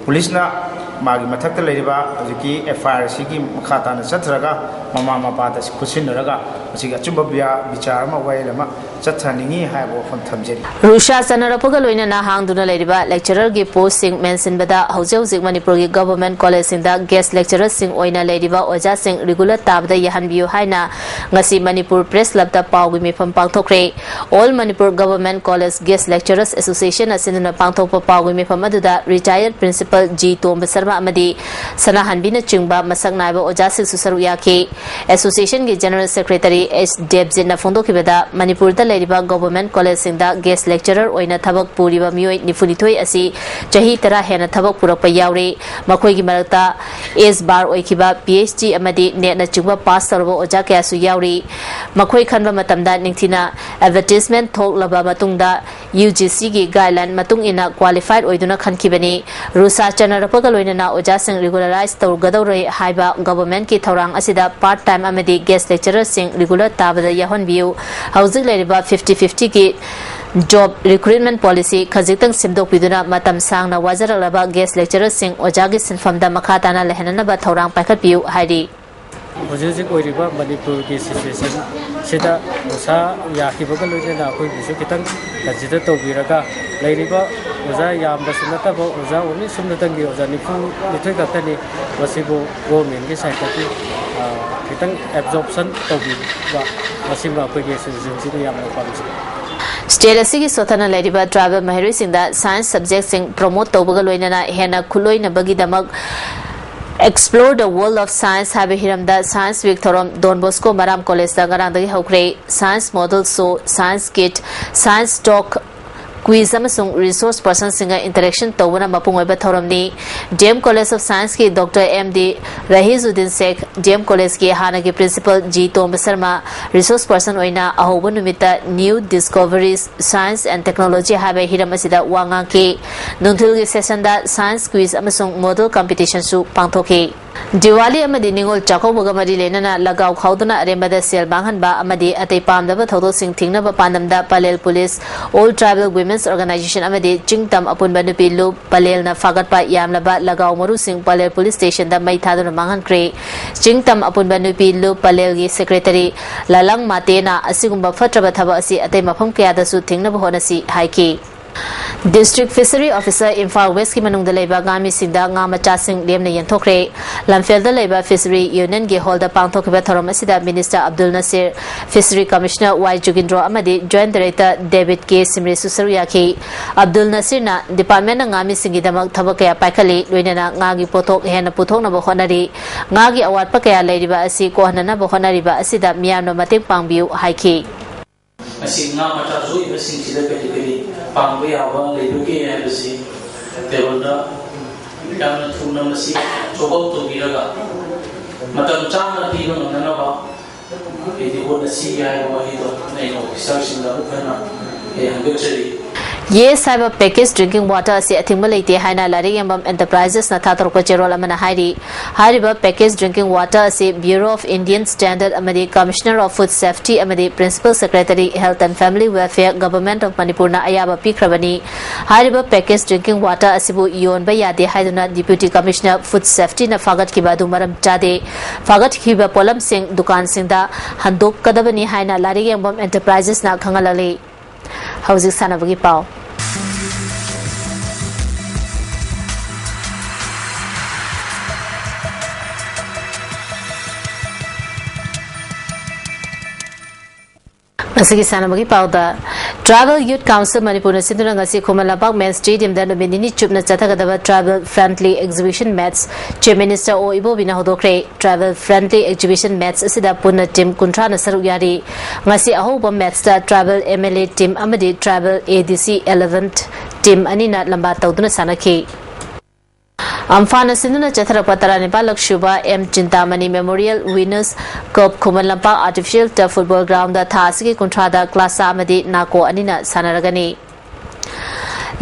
ꯄꯨꯂꯤꯁꯅ ꯃꯥꯒꯤ ꯃꯊꯛꯇ ꯂꯩꯔꯤꯕ ꯍꯧꯖꯤꯛꯀꯤ ꯑꯦꯐ ꯑꯥꯏ ꯑꯥꯔ ꯑꯁꯤꯒꯤ ꯃꯈꯥ ꯇꯥꯅ ꯆꯠꯊꯔꯒ ꯃꯃꯥ ꯃꯄꯥꯗ ꯈꯨꯠꯁꯤꯟꯅꯔꯒ ꯃꯁꯤꯒꯤ ꯑꯆꯨꯝꯕ ꯕꯤꯌꯥ-, ꯕꯤꯆꯥꯔ ꯑꯃ, ꯋꯥꯌꯦꯜ ꯑꯃ ꯆꯠꯊꯍꯟꯅꯤꯡꯏ ꯍꯥꯏꯕ ꯋꯥꯐꯝ ꯊꯝꯖꯔꯤ꯫ ꯔꯨꯁꯥ ꯆꯠꯅꯔꯛꯄꯒ ꯂꯣꯏꯅꯅ ꯍꯥꯡꯗꯨꯅ ꯂꯩꯔꯤꯕ ꯂꯦꯛꯆꯔꯔꯒꯤ ꯄꯣꯁꯁꯤꯡ ꯃꯦꯟꯁꯤꯟꯕꯗ ꯍꯧꯖꯤꯛ ꯍꯧꯖꯤꯛ ꯃꯅꯤꯄꯨꯔꯒꯤ ꯒꯚꯔꯟꯃꯦꯟꯠ ꯀꯣꯂꯦꯖꯁꯤꯡꯗ ꯒꯦꯁ ꯂꯦꯛꯆꯔꯔꯁꯤꯡ ꯑꯣꯏꯅ ꯂꯩꯔꯤꯕ ꯑꯣꯖꯥꯁꯤꯡ ꯔꯤꯒꯨꯂꯔ ꯇꯥꯕꯗ ꯌꯥꯍꯟꯕꯤꯌꯨ ꯍꯥꯏꯅ ꯉꯁꯤ ꯃꯅꯤꯄꯨꯔ ꯄ꯭ꯔꯦꯁ ꯀ꯭ꯂꯕꯇ ꯄꯥꯎꯒꯤ ꯃꯤꯐꯝ ꯄꯥꯡꯊꯣꯛꯈ꯭ꯔꯦ꯫ All Manipur government college guest lecturers ꯑꯦꯁꯣꯁꯤꯌꯦꯁꯟꯅ ꯁꯤꯟꯗꯨꯅ ꯄꯥꯡꯊꯣꯛꯄ ꯄꯥꯎꯒꯤ ꯃꯤꯐꯝ ꯑꯗꯨꯗ retired principal G Tomba Sharma ꯑꯃꯗꯤ ꯁꯅꯥꯍꯟꯕꯤꯅꯆꯤꯡꯕ ꯃꯁꯛ ꯅꯥꯏꯕ ꯑꯣꯖꯥꯁꯤꯡꯁꯨ ꯁꯔꯨꯛ ꯌꯥꯈꯤ꯫ ꯑꯦꯁꯣꯁꯤꯌꯦꯁꯟꯒꯤ ꯖꯦꯅꯔꯦꯜ ꯁꯦꯀ꯭ꯔꯦꯇꯔꯤ ꯑꯦꯁ ꯗꯦꯕꯖꯤꯠꯅ ꯐꯣꯡꯗꯣꯛꯈꯤꯕꯗ, ꯃꯅꯤꯄꯨꯔꯗ ꯂꯩꯔꯤꯕ ꯒꯚꯔꯟꯃꯦꯟꯠ ꯀꯣꯂꯦꯖꯁꯤꯡꯗ ꯒꯦꯁ ꯂꯦꯛꯆꯔꯔ ꯑꯣꯏꯅ ꯊꯕꯛ ꯄꯨꯔꯤꯕ ꯃꯤꯑꯣꯏ ꯅꯤꯐꯨꯅꯤꯊꯣꯏ ꯑꯁꯤ ꯆꯍꯤ ꯇꯔꯥ ꯍꯦꯟꯅ ꯊꯕꯛ ꯄꯨꯔꯛꯄ ꯌꯥꯎꯔꯤ꯫ ꯃꯈꯣꯏꯒꯤ ꯃꯔꯛꯇ ꯑꯦꯁ ꯕꯥꯔ ꯑꯣꯏꯈꯤꯕ, ꯄꯤ ꯑꯩꯆ ꯗꯤ ꯑꯃꯗꯤ ꯅꯦꯠꯅꯆꯤꯡꯕ ꯄꯥꯁ ꯇꯧꯔꯕ ꯑꯣꯖꯥ ꯀꯌꯥꯁꯨ ꯌꯥꯎꯔꯤ꯫ ꯃꯈꯣꯏ ꯈꯟꯕ ꯃꯇꯝꯗ ꯅꯤꯡꯊꯤꯅ ꯑꯦꯗꯚꯔꯇꯤꯁꯃꯦꯟꯠ ꯊꯣꯛꯂꯕ ꯃꯇꯨꯡꯗ ꯌꯨ ꯖꯤ ꯁꯤꯒꯤ ꯒꯥꯏꯗꯂꯥꯏꯟ ꯃꯇꯨꯡ ꯏꯟꯅ ꯀ꯭ꯋꯥꯂꯤꯐꯥꯏꯗ ꯑꯣꯏꯗꯨꯅ ꯈꯟꯈꯤꯕꯅꯤ꯫ ꯔꯨꯁꯥ ꯆꯠꯅꯔꯛꯄꯒ ꯂꯣꯏꯅꯅ ꯑꯣꯖꯥꯁꯤꯡ ꯔꯤꯒꯨꯂꯔꯥꯏꯖ ꯇꯧꯒꯗꯧꯔꯦ ꯍꯥꯏꯕ ꯒꯚꯔꯟꯃꯦꯟꯠꯀꯤ ꯊꯧꯔꯥꯡ ꯑꯁꯤꯗ ꯄꯥꯔꯠ ꯇꯥꯏꯝ ꯑꯃꯗꯤ ꯒꯦꯁ ꯂꯦꯛꯆꯔꯔꯁꯤꯡ ꯔꯤꯒꯨꯂꯔ ꯇꯥꯕꯗ ꯌꯥꯎꯍꯟꯕꯤꯌꯨ꯫ ꯍꯧꯖꯤꯛ ꯂꯩꯔꯤꯕ ꯐꯤꯐꯇꯤ ꯐꯤꯐꯇꯤꯒꯤ ꯖꯣꯕ ꯔꯤꯀ꯭ꯔꯨꯠꯃꯦꯟꯠ ꯄꯣꯂꯤꯁꯤ ꯈꯖꯤꯛꯇꯪ ꯁꯦꯝꯗꯣꯛꯄꯤꯗꯨꯅ ꯃꯇꯝ ꯁꯥꯡꯅ ꯋꯥꯖꯔꯛꯂꯕ ꯒꯦꯁ ꯂꯦꯛꯆꯔꯔꯁꯤꯡ ꯑꯣꯖꯥꯒꯤ ꯁꯤꯟꯐꯝꯗ ꯃꯈꯥ ꯇꯥꯅ ꯂꯩꯍꯟꯅꯅꯕ ꯊꯧꯔꯥꯡ ꯄꯥꯏꯈꯠꯄꯤꯌꯨ ꯍꯥꯏꯔꯤ꯫ ꯍꯧꯖꯤꯛ ꯍꯧꯖꯤꯛ ꯑꯣꯏꯔꯤꯕ ꯃꯅꯤꯄꯨꯔꯒꯤ ꯁꯤꯆꯨꯋꯦꯁꯟꯁꯤꯗ ꯑꯣꯖꯥ ꯌꯥꯈꯤꯕꯒ ꯂꯣꯏꯅꯅ ꯑꯩꯈꯣꯏꯕꯨꯁꯨ ꯈꯤꯇꯪ ꯀꯟꯁꯤꯗꯔ ꯇꯧꯕꯤꯔꯒ, ꯂꯩꯔꯤꯕ ꯑꯣꯖꯥ ꯌꯥꯝꯕꯁꯨ ꯅꯠꯇꯕ, ꯑꯣꯖꯥ ꯑꯣꯡꯂꯤ ꯁꯨꯞꯅꯇꯪꯒꯤ ꯑꯣꯖꯥ ꯅꯤꯐꯨ ꯅꯤꯊꯣꯏ ꯈꯛꯇꯅꯤ꯫ ꯃꯁꯤꯕꯨ ꯒꯣꯔꯃꯦꯟꯒꯤ ꯁꯥꯏꯠꯇꯒꯤ, ꯑ, ꯈꯤꯇꯪ ꯑꯦꯕꯖꯣꯔꯞꯁꯟ ꯇꯧꯕꯤꯕ, ꯃꯁꯤꯃ ꯑꯩꯈꯣꯏꯒꯤ ꯁꯤꯆꯨꯋꯦꯁꯟꯁꯤꯗ ꯌꯥꯝꯅ ꯄꯥꯝꯖꯩ꯫ ꯁ꯭ꯇꯦꯠ ꯑꯁꯤꯒꯤ ꯁꯣꯊꯅ ꯂꯩꯔꯤꯕ ꯇ꯭ꯔꯥꯏꯕꯦꯜ ꯃꯍꯩꯔꯣꯏꯁꯤꯡꯗ ꯁꯥꯏꯟꯁ ꯁꯕꯖꯦꯛꯁꯤꯡ ꯄ꯭ꯔꯣꯃꯣꯠ ꯇꯧꯕꯒ ꯂꯣꯏꯅꯅ ꯍꯦꯟꯅ ꯈꯨꯠꯂꯣꯏꯅꯕꯒꯤꯗꯃꯛ Explore the World of Science ꯍꯥꯏꯕ ꯍꯤꯔꯝꯗ ꯁꯥꯏꯟꯁ ꯋꯤꯛ ꯊꯧꯔꯝ ꯗꯣꯟ ꯕꯣꯁꯀꯣ ꯃꯔꯥꯝ ꯀꯣꯂꯦꯖꯇ ꯉꯔꯥꯡꯗꯒꯤ ꯍꯧꯈ꯭ꯔꯦ꯫ ꯁꯥꯏꯟꯁ ꯃꯣꯗꯦꯜ ꯁꯣ, ꯁꯥꯏꯟꯁ ꯀꯤꯠ, ꯁꯥꯏꯟꯁ ꯇꯣꯛ, ꯀ꯭ꯋꯤꯖ ꯑꯃꯁꯨꯡ ꯔꯤꯁꯣꯔꯁ ꯄꯔꯁꯟꯁꯤꯡꯒ ꯏꯟꯇꯔꯦꯛꯁꯟ ꯇꯧꯕꯅ ꯃꯄꯨꯡ ꯑꯣꯏꯕ ꯊꯧꯔꯝꯅꯤ꯫ ꯗꯤ ꯑꯦꯝ ꯀꯣꯂꯦꯖ ꯑꯣꯐ ꯁꯥꯏꯟꯁꯀꯤ ꯗꯣꯛꯇꯔ ꯑꯦꯝ ꯗꯤ ꯔꯍꯤꯖꯨꯗꯤꯟ ꯁꯦꯈ, ꯗꯤ ꯑꯦꯝ ꯀꯣꯂꯦꯖꯀꯤ ꯍꯥꯟꯅꯒꯤ principle G Tomba Sharma, resources person ꯑꯣꯏꯅ ꯑꯍꯧꯕ ꯅꯨꯃꯤꯠꯇ New Discoveries, Science and Technology ꯍꯥꯏꯕ ꯍꯤꯔꯝ ꯑꯁꯤꯗ ꯋꯥ ꯉꯥꯡꯈꯤ꯫ ꯅꯨꯡꯊꯤꯜꯒꯤ ꯁꯦꯁꯟꯗ ꯁꯥꯏꯟꯁ ꯀ꯭ꯋꯤꯖ ꯑꯃꯁꯨꯡ ꯃꯣꯗꯦꯜ ꯀꯝꯄꯤꯇꯤꯁꯟꯁꯨ ꯄꯥꯡꯊꯣꯛꯈꯤ꯫ ꯗꯤꯋꯥꯂꯤ ꯑꯃꯗꯤ ꯅꯤꯉꯣꯜ ꯆꯥꯛꯀꯧꯕꯒ ꯃꯔꯤ ꯂꯩꯅꯅ ꯂꯒꯥꯎ ꯈꯥꯎꯗꯨꯅ ꯑꯔꯦꯝꯕꯗ ꯁꯦꯜ ꯃꯥꯡꯍꯟꯕ ꯑꯃꯗꯤ ꯑꯇꯩ ꯄꯥꯝꯗꯕ ꯊꯧꯗꯣꯛꯁꯤꯡ ꯊꯤꯡꯅꯕ ꯄꯥꯟꯗꯝꯗ Pallel police, All Tribal Women's Organization ꯑꯃꯗꯤ ꯆꯤꯡꯇꯝ ꯑꯄꯨꯟꯕ ꯅꯨꯄꯤ ꯂꯨꯞ ꯄꯂꯦꯜꯅ ꯐꯥꯒꯠꯄ ꯌꯥꯝꯂꯕ ꯂꯒꯥꯎ ꯃꯔꯨꯁꯤꯡ ꯄꯂꯦꯜ ꯄꯨꯂꯤꯁ ꯁ꯭ꯇꯦꯁꯟꯗ ꯃꯩ ꯊꯥꯗꯨꯅ ꯃꯥꯡꯍꯟꯈ꯭ꯔꯦ꯫ ꯆꯤꯡꯇꯝ ꯑꯄꯨꯟꯕ ꯅꯨꯄꯤ ꯂꯨꯞ ꯄꯂꯦꯜꯒꯤ ꯁꯦꯀ꯭ꯔꯦꯇꯔꯤ ꯂꯥꯂꯪ ꯃꯥꯇꯦꯅ ꯑꯁꯤꯒꯨꯝꯕ ꯐꯠꯇ꯭ꯔꯕ ꯊꯕꯛ ꯑꯁꯤ ꯑꯇꯩ ꯃꯐꯝ ꯀꯌꯥꯗꯁꯨ ꯊꯤꯡꯅꯕ ꯍꯣꯠꯅꯁꯤ ꯍꯥꯏꯈꯤ꯫ ꯗꯤꯁꯇ꯭ꯔꯤꯛ ꯐꯤꯁꯔꯤ ꯑꯣꯐꯤꯁꯔ ꯏꯝꯐꯥꯜ ꯋꯦꯁꯀꯤ ꯃꯅꯨꯡꯗ ꯂꯩꯕ ꯉꯥꯃꯤꯁꯤꯡꯗ ꯉꯥ ꯃꯆꯥꯁꯤꯡ ꯂꯦꯝꯅ ꯌꯦꯟꯊꯣꯛꯈ꯭ꯔꯦ꯫ ꯂꯝꯐꯦꯜꯗ ꯂꯩꯕ ꯐꯤꯁꯔꯤ ꯌꯨꯅꯤꯌꯟꯒꯤ ꯍꯣꯜꯗ ꯄꯥꯡꯊꯣꯛꯈꯤꯕ ꯊꯧꯔꯝ ꯑꯁꯤꯗ ꯃꯤꯅꯤꯁꯇꯔ ꯑꯕꯗꯨꯜ ꯅꯁꯤꯔ, ꯐꯤꯁꯔꯤ ꯀꯃꯤꯁꯅꯔ ꯋꯥꯏ ꯖꯨꯒꯤꯟꯗ꯭ꯔꯣ ꯑꯃꯗꯤ ꯖꯣꯏꯟꯠ ꯗꯥꯏꯔꯦꯛꯇꯔ ꯗꯦꯕꯤꯠ ꯀꯦ ꯁꯤꯝꯔꯦꯁꯨ ꯁꯔꯨꯛ ꯌꯥꯈꯤ꯫ ꯑꯕꯗꯨꯜ ꯅꯁꯤꯔꯅ ꯗꯤꯄꯥꯔꯠꯃꯦꯟꯠꯅ ꯉꯥꯃꯤꯁꯤꯡꯒꯤꯗꯃꯛ ꯊꯕꯛ ꯀꯌꯥ ꯄꯥꯏꯈꯠꯂꯤ, ꯂꯣꯏꯅꯅ ꯉꯥꯒꯤ ꯄꯣꯠꯊꯣꯛ ꯍꯦꯟꯅ ꯄꯨꯊꯣꯛꯅꯕ ꯍꯣꯠꯅꯔꯤ꯫ ꯉꯥꯒꯤ ꯑꯋꯥꯠꯄ ꯀꯌꯥ ꯂꯩꯔꯤꯕ ꯑꯁꯤ ꯀꯣꯛꯍꯟꯅꯅꯕ ꯍꯣꯠꯅꯔꯤꯕ ꯑꯁꯤꯗ ꯃꯤꯌꯥꯝꯅ ꯃꯇꯦꯡ ꯄꯥꯡꯕꯤꯌꯨ ꯍꯥꯏꯈꯤ꯫ ꯃꯁꯤ ꯉꯥ ꯃꯆꯥ ꯌꯣꯛꯏꯕꯁꯤꯡꯁꯤꯗ ꯀꯔꯤ ꯀꯔꯤ ꯄꯥꯡꯕ ꯌꯥꯕ ꯂꯩꯕꯒꯦ ꯍꯥꯏꯕꯁꯤ ꯇꯦꯕꯜꯗ ꯌꯥꯝꯅ ꯊꯨꯅ ꯃꯁꯤ ꯊꯕꯛ ꯇꯧꯕꯤꯔꯒ ꯃꯇꯝ ꯆꯥꯅ ꯄꯤꯕ ꯉꯝꯅꯅꯕ ꯑꯩꯗꯤ ꯍꯣꯠꯅꯁꯤ ꯍꯥꯏꯕ ꯋꯥꯍꯩꯗꯣ ꯑꯩꯅ ꯑꯣꯐꯤꯁꯥꯔꯁꯤꯡꯗ ꯑꯃꯨꯛ ꯍꯟꯅ ꯑꯩ ꯍꯪꯒꯠꯆꯔꯤ꯫ ꯌꯦꯁ ꯍꯥꯏꯕ package drinking water ꯑꯁꯤ ꯑꯊꯤꯡꯕ ꯂꯩꯇꯦ ꯍꯥꯏꯅ ꯂꯥꯏꯔꯤꯛ ꯌꯦꯡꯐꯝ Enterprises ꯅ ꯊꯥꯗꯣꯔꯛꯄ ꯆꯦꯔꯣꯜ ꯑꯃꯅ ꯍꯥꯏꯔꯤ꯫ ꯍꯥꯏꯔꯤꯕ package drinking water ꯑꯁꯤ Bureau of Indian Standard ꯑꯃꯗꯤ Commissioner of Food Safety ꯑꯃꯗꯤ Principal Secretary Health and Family Welfare, Government of Manipur ꯅ ꯑꯌꯥꯕ ꯄꯤꯈ꯭ꯔꯕꯅꯤ꯫ ꯍꯥꯏꯔꯤꯕ package drinking water ꯑꯁꯤꯕꯨ ꯌꯣꯟꯕ ꯌꯥꯗꯦ ꯍꯥꯏꯗꯨꯅ Deputy Commissioner Food Safety ꯅ ꯐꯥꯒꯠꯈꯤꯕ ꯑꯗꯨ ꯃꯔꯝ ꯆꯥꯗꯦ꯫ ꯐꯥꯒꯠꯈꯤꯕ ꯄꯣꯠꯂꯝꯁꯤꯡ ꯗꯨꯀꯥꯟꯁꯤꯡꯗ ꯍꯟꯗꯣꯛꯀꯗꯕꯅꯤ ꯍꯥꯏꯅ ꯂꯥꯏꯔꯤꯛ ꯌꯦꯡꯐꯝ Enterprises ꯅ ꯈꯪꯍꯜꯂꯛꯂꯤ꯫ ꯍꯧꯖꯤꯛ ꯁꯥꯟꯅꯕꯒꯤ ꯄꯥꯎ꯫ ꯉꯁꯤꯒꯤ ꯁꯥꯟꯅꯕꯒꯤ ꯄꯥꯎꯗ, Tribal Youth Council ꯃꯅꯤꯄꯨꯔꯅ ꯁꯤꯟꯗꯨꯅ ꯉꯁꯤ ꯈꯨꯃꯟ ꯂꯝꯄꯥꯛ Men's Stadium ꯗ ꯅꯨꯃꯤꯠ ꯅꯤꯅꯤ ꯆꯨꯞꯅ ꯆꯠꯊꯒꯗꯕ Tribal Friendly Exhibition Match Chief Minister ꯑꯣ ꯏꯕꯣꯕꯤꯅ ꯍꯧꯗꯣꯛꯈ꯭ꯔꯦ꯫ Tribal Friendly Exhibition Match ꯑꯁꯤꯗ ꯄꯨꯟꯅ team ꯀꯨꯟꯊ꯭ꯔꯥꯅ ꯁꯔꯨꯛ ꯌꯥꯔꯤ꯫ ꯉꯁꯤ ꯑꯍꯧꯕ match ꯇ Tribal M L A team ꯑꯃꯗꯤ Tribal A D C eleven team ꯑꯅꯤꯅ ꯂꯝꯕꯥ ꯇꯧꯗꯨꯅ ꯁꯥꯟꯅꯈꯤ꯫ ꯑꯝꯐꯥꯅ ꯁꯤꯟꯗꯨꯅ ꯆꯠꯊꯔꯛꯄ ꯇꯔꯥꯅꯤꯄꯥꯜꯂꯛ ꯁꯨꯕ M ꯆꯤꯟꯇꯥꯃꯅꯤ Memorial Winners Cup Khuman Lampak Artificial Turf Football Ground ꯗ ꯊꯥ ꯑꯁꯤꯒꯤ ꯀꯨꯟꯊ꯭ꯔꯥꯗ ꯀ꯭ꯂꯥꯁꯥ ꯑꯃꯗꯤ ꯅꯥꯀꯣ ꯑꯅꯤꯅ ꯁꯥꯟꯅꯔꯒꯅꯤ꯫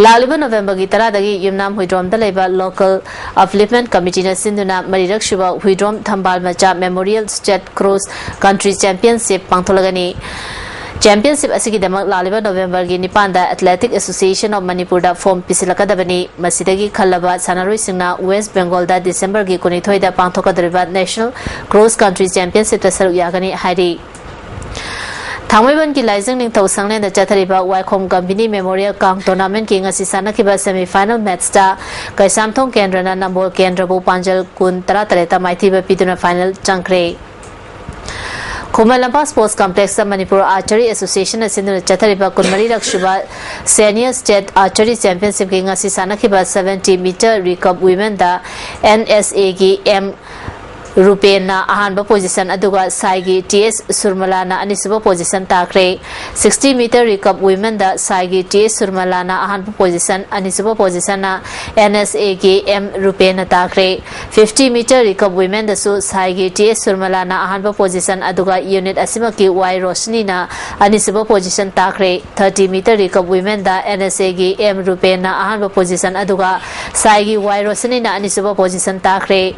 ꯂꯥꯛꯂꯤꯕ ꯅꯣꯕꯦꯝꯕꯔꯒꯤ ꯇꯔꯥꯗꯒꯤ ꯌꯨꯝꯅꯥꯝ ꯍꯨꯏꯗ꯭ꯔꯣꯝꯗ ꯂꯩꯕ Local Upliftment Committee ꯅ ꯁꯤꯟꯗꯨꯅ ꯃꯔꯤꯔꯛ ꯁꯨꯕ ꯍꯨꯏꯗ꯭ꯔꯣꯝ ꯊꯝꯕꯥꯜ ꯃꯆꯥ Memorial State Cross Country Championship ꯄꯥꯡꯊꯣꯛꯂꯒꯅꯤ꯫ Championship ꯑꯁꯤꯒꯤꯗꯃꯛ ꯂꯥꯛꯂꯤꯕ ꯅꯣꯕꯦꯝꯕꯔꯒꯤ ꯅꯤꯄꯥꯟꯗ Athletic Association of Manipur the form ꯄꯤꯁꯤꯜꯂꯛꯀꯗꯕꯅꯤ꯫ ꯃꯁꯤꯗꯒꯤ ꯈꯜꯂꯕ ꯁꯥꯟꯅꯔꯣꯏꯁꯤꯡꯅ West Bengal ꯗ ꯗꯤꯁꯦꯝꯕꯔꯒꯤ ꯀꯨꯟꯅꯤꯊꯣꯏꯗ ꯄꯥꯡꯊꯣꯛꯀꯗꯧꯔꯤꯕ National Cross Country Championship ꯇ ꯁꯔꯨꯛ ꯌꯥꯒꯅꯤ ꯍꯥꯏꯔꯤ꯫ ꯊꯥꯡꯃꯩꯕꯟꯒꯤ ꯂꯥꯏꯖꯪ ꯅꯤꯡꯊꯧ ꯁꯪꯂꯦꯟꯗ ꯆꯠꯊꯔꯤꯕ ꯋꯥꯏꯈꯣꯝ ꯒꯝꯚꯤꯅꯤ Memorial ꯀꯥꯡ Tournament ꯀꯤ ꯉꯁꯤ ꯁꯥꯟꯅꯈꯤꯕ semi final match ꯇ ꯀꯩꯁꯥꯝꯊꯣꯡ ꯀꯦꯟꯗ꯭ꯔꯅ ꯅꯝꯕꯣꯜ ꯀꯦꯟꯗ꯭ꯔꯕꯨ ꯄꯥꯟꯖꯜ ꯀꯨꯟ, ꯇꯔꯥꯇꯔꯦꯠꯇ ꯃꯥꯏꯊꯤꯕ ꯄꯤꯗꯨꯅ final ꯆꯪꯈ꯭ꯔꯦ꯫ ꯈꯨꯃꯟ ꯂꯝꯄꯥꯛ Sports Complex ꯇ Manipur Archery Association ꯅ ꯁꯤꯟꯗꯨꯅ ꯆꯠꯊꯔꯤꯕ ꯀꯨꯟꯃꯔꯤꯔꯛ ꯁꯨꯕ Senior State Archery Championship ꯀꯤ ꯉꯁꯤ ꯁꯥꯟꯅꯈꯤꯕ seventy meter recurve women the N S A ꯒꯤ M ꯔꯨꯄꯦꯟꯅ ꯑꯍꯥꯟꯕ position ꯑꯗꯨꯒ ꯁꯥꯏꯒꯤ ꯇꯤ ꯑꯦꯁ ꯁꯨꯔꯃꯂꯥꯅ ꯑꯅꯤꯁꯨꯕ position ꯇꯥꯈ꯭ꯔꯦ꯫ Sixty meter recurve womenꯗ ꯁꯥꯏꯒꯤ ꯇꯤ ꯑꯦꯁ ꯁꯨꯔꯃꯂꯥꯅ ꯑꯍꯥꯟꯕ position, ꯑꯅꯤꯁꯨꯕ positionna ꯑꯦꯟ ꯑꯦꯁ ꯑꯦꯒꯤ ꯑꯦꯝ ꯔꯨꯄꯦꯟꯅ ꯇꯥꯈ꯭ꯔꯦ꯫ Fifty meter recurve womenꯗꯁꯨ ꯁꯥꯏꯒꯤ ꯇꯤ ꯑꯦꯁ ꯁꯨꯔꯃꯂꯥꯅ ꯑꯍꯥꯟꯕ position ꯑꯗꯨꯒ unit ꯑꯁꯤꯃꯛꯀꯤ ꯋꯥꯏ ꯔꯣꯁꯅꯤꯅ ꯑꯅꯤꯁꯨꯕ position ꯇꯥꯈ꯭ꯔꯦ꯫ Thirty meter recurve womenꯗ ꯑꯦꯟ ꯑꯦꯁ ꯑꯦꯒꯤ ꯑꯦꯝ ꯔꯨꯄꯦꯟꯅ ꯑꯍꯥꯟꯕ position ꯑꯗꯨꯒ ꯁꯥꯏꯒꯤ ꯋꯥꯏ ꯔꯣꯁꯅꯤꯅ ꯑꯅꯤꯁꯨꯕ position ꯇꯥꯈ꯭ꯔꯦ꯫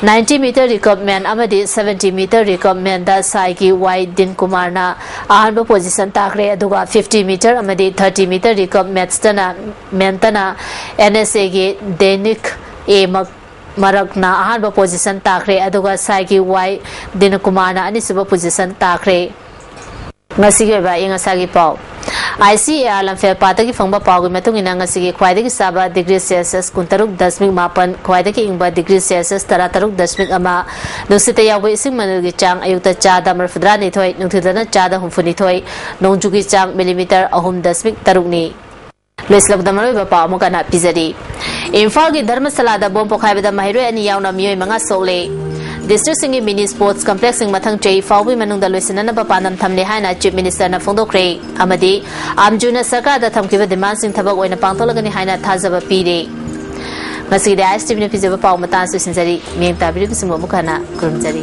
Ninety meter recurve men ꯑꯃꯗꯤ seventy meter recurve menꯗ ꯁꯥꯏꯒꯤ ꯋꯥꯏ ꯗꯤꯟ ꯀꯨꯃꯥꯔꯅ ꯑꯍꯥꯟꯕ position ꯇꯥꯈ꯭ꯔꯦ, ꯑꯗꯨꯒ fifty meter ꯑꯃꯗꯤ thirty meter recurve mensꯇꯅ, menꯇꯅ ꯑꯦꯟ ꯑꯦꯁ ꯑꯦꯒꯤ ꯗꯦꯅꯤꯛ ꯑꯦ ꯃꯛ-, ꯃꯔꯛꯅ ꯑꯍꯥꯟꯕ position ꯇꯥꯈ꯭ꯔꯦ, ꯑꯗꯨꯒ ꯁꯥꯏꯒꯤ ꯋꯥꯏ ꯗꯤꯟ ꯀꯨꯃꯥꯔꯅ ꯑꯅꯤꯁꯨꯕ position ꯇꯥꯈ꯭ꯔꯦ꯫ ꯉꯁꯤꯒꯤ ꯑꯣꯏꯕ ꯑꯏꯪ ꯑꯁꯥꯒꯤ ꯄꯥꯎ꯫ ꯑꯥꯏ ꯁꯤ ꯑꯦ ꯑꯥꯔ ꯂꯝꯐꯦꯜ ꯄꯥꯠꯇꯒꯤ ꯐꯪꯕ ꯄꯥꯎꯒꯤ ꯃꯇꯨꯡ ꯏꯟꯅ, ꯉꯁꯤꯒꯤ ꯈ꯭ꯋꯥꯏꯗꯒꯤ ꯁꯥꯕ degree Celsius ꯀꯨꯟꯇꯔꯨꯛ ꯗꯁꯃꯤꯛ ꯃꯥꯄꯟ, ꯈ꯭ꯋꯥꯏꯗꯒꯤ ꯏꯪꯕ degree Celsius ꯇꯔꯥꯇꯔꯨꯛ ꯗꯁꯃꯤꯛ ꯑꯃ, ꯅꯨꯡꯁꯤꯠꯇ ꯌꯥꯎꯕ ꯏꯁꯤꯡ ꯃꯅꯤꯜꯒꯤ ꯆꯥꯡ ꯑꯌꯨꯛꯇ ꯆꯥꯗ ꯃꯔꯤꯐꯨꯇꯔꯥꯅꯤꯊꯣꯏ, ꯅꯨꯡꯊꯤꯜꯗꯅ ꯆꯥꯗ ꯍꯨꯝꯐꯨꯅꯤꯊꯣꯏ, ꯅꯣꯡꯖꯨꯒꯤ ꯆꯥꯡ millimeter ꯑꯍꯨꯝ ꯗꯁꯃꯤꯛ ꯇꯔꯨꯛꯅꯤ꯫ ꯂꯣꯏꯁꯤꯜꯂꯛꯄꯗ ꯃꯔꯨꯑꯣꯏꯕ ꯄꯥꯎ ꯑꯃꯨꯛ ꯍꯟꯅ ꯄꯤꯖꯔꯤ꯫ ꯏꯝꯐꯥꯜꯒꯤ ꯙꯔꯃꯁꯥꯂꯥꯗ ꯕꯣꯝ ꯄꯣꯈꯥꯏꯕꯗ ꯃꯍꯩꯔꯣꯏ ꯑꯅꯤ ꯌꯥꯎꯅ ꯃꯤꯑꯣꯏ ꯃꯉꯥ ꯁꯣꯛꯂꯦ꯫ Districtꯁꯤꯡꯒꯤ mini sports complexꯁꯤꯡ ꯃꯊꯪ ꯆꯍꯤ ꯐꯥꯎꯕꯒꯤ ꯃꯅꯨꯡꯗ ꯂꯣꯏꯁꯤꯟꯅꯅꯕ ꯄꯥꯟꯗꯝ ꯊꯝꯂꯦ ꯍꯥꯏꯅ Chief Ministerꯅ ꯐꯣꯡꯗꯣꯛꯈ꯭ꯔꯦ ꯑꯃꯗꯤ ꯑꯥꯝꯖꯨꯅ ꯁꯔꯀꯥꯔꯗ ꯊꯝꯈꯤꯕ demandꯁꯤꯡ ꯊꯕꯛ ꯑꯣꯏꯅ ꯄꯥꯡꯊꯣꯛꯂꯒꯅꯤ ꯍꯥꯏꯅ ꯊꯥꯖꯕ ꯄꯤꯔꯦ꯫ ꯉꯁꯤꯒꯤꯗꯤ ꯑꯥꯏ ꯑꯦꯁ ꯇꯤ ꯚꯤꯅ ꯄꯤꯖꯕ ꯄꯥꯎ ꯃꯇꯥꯡ ꯑꯁꯤꯗ ꯂꯣꯏꯁꯤꯟꯖꯔꯤ꯫ ꯃꯤꯠꯌꯦꯡ ꯇꯥꯕꯤꯔꯤꯕꯁꯤꯡꯕꯨ ꯑꯃꯨꯛ ꯍꯟꯅ ꯈꯨꯔꯨꯝꯖꯔꯤ꯫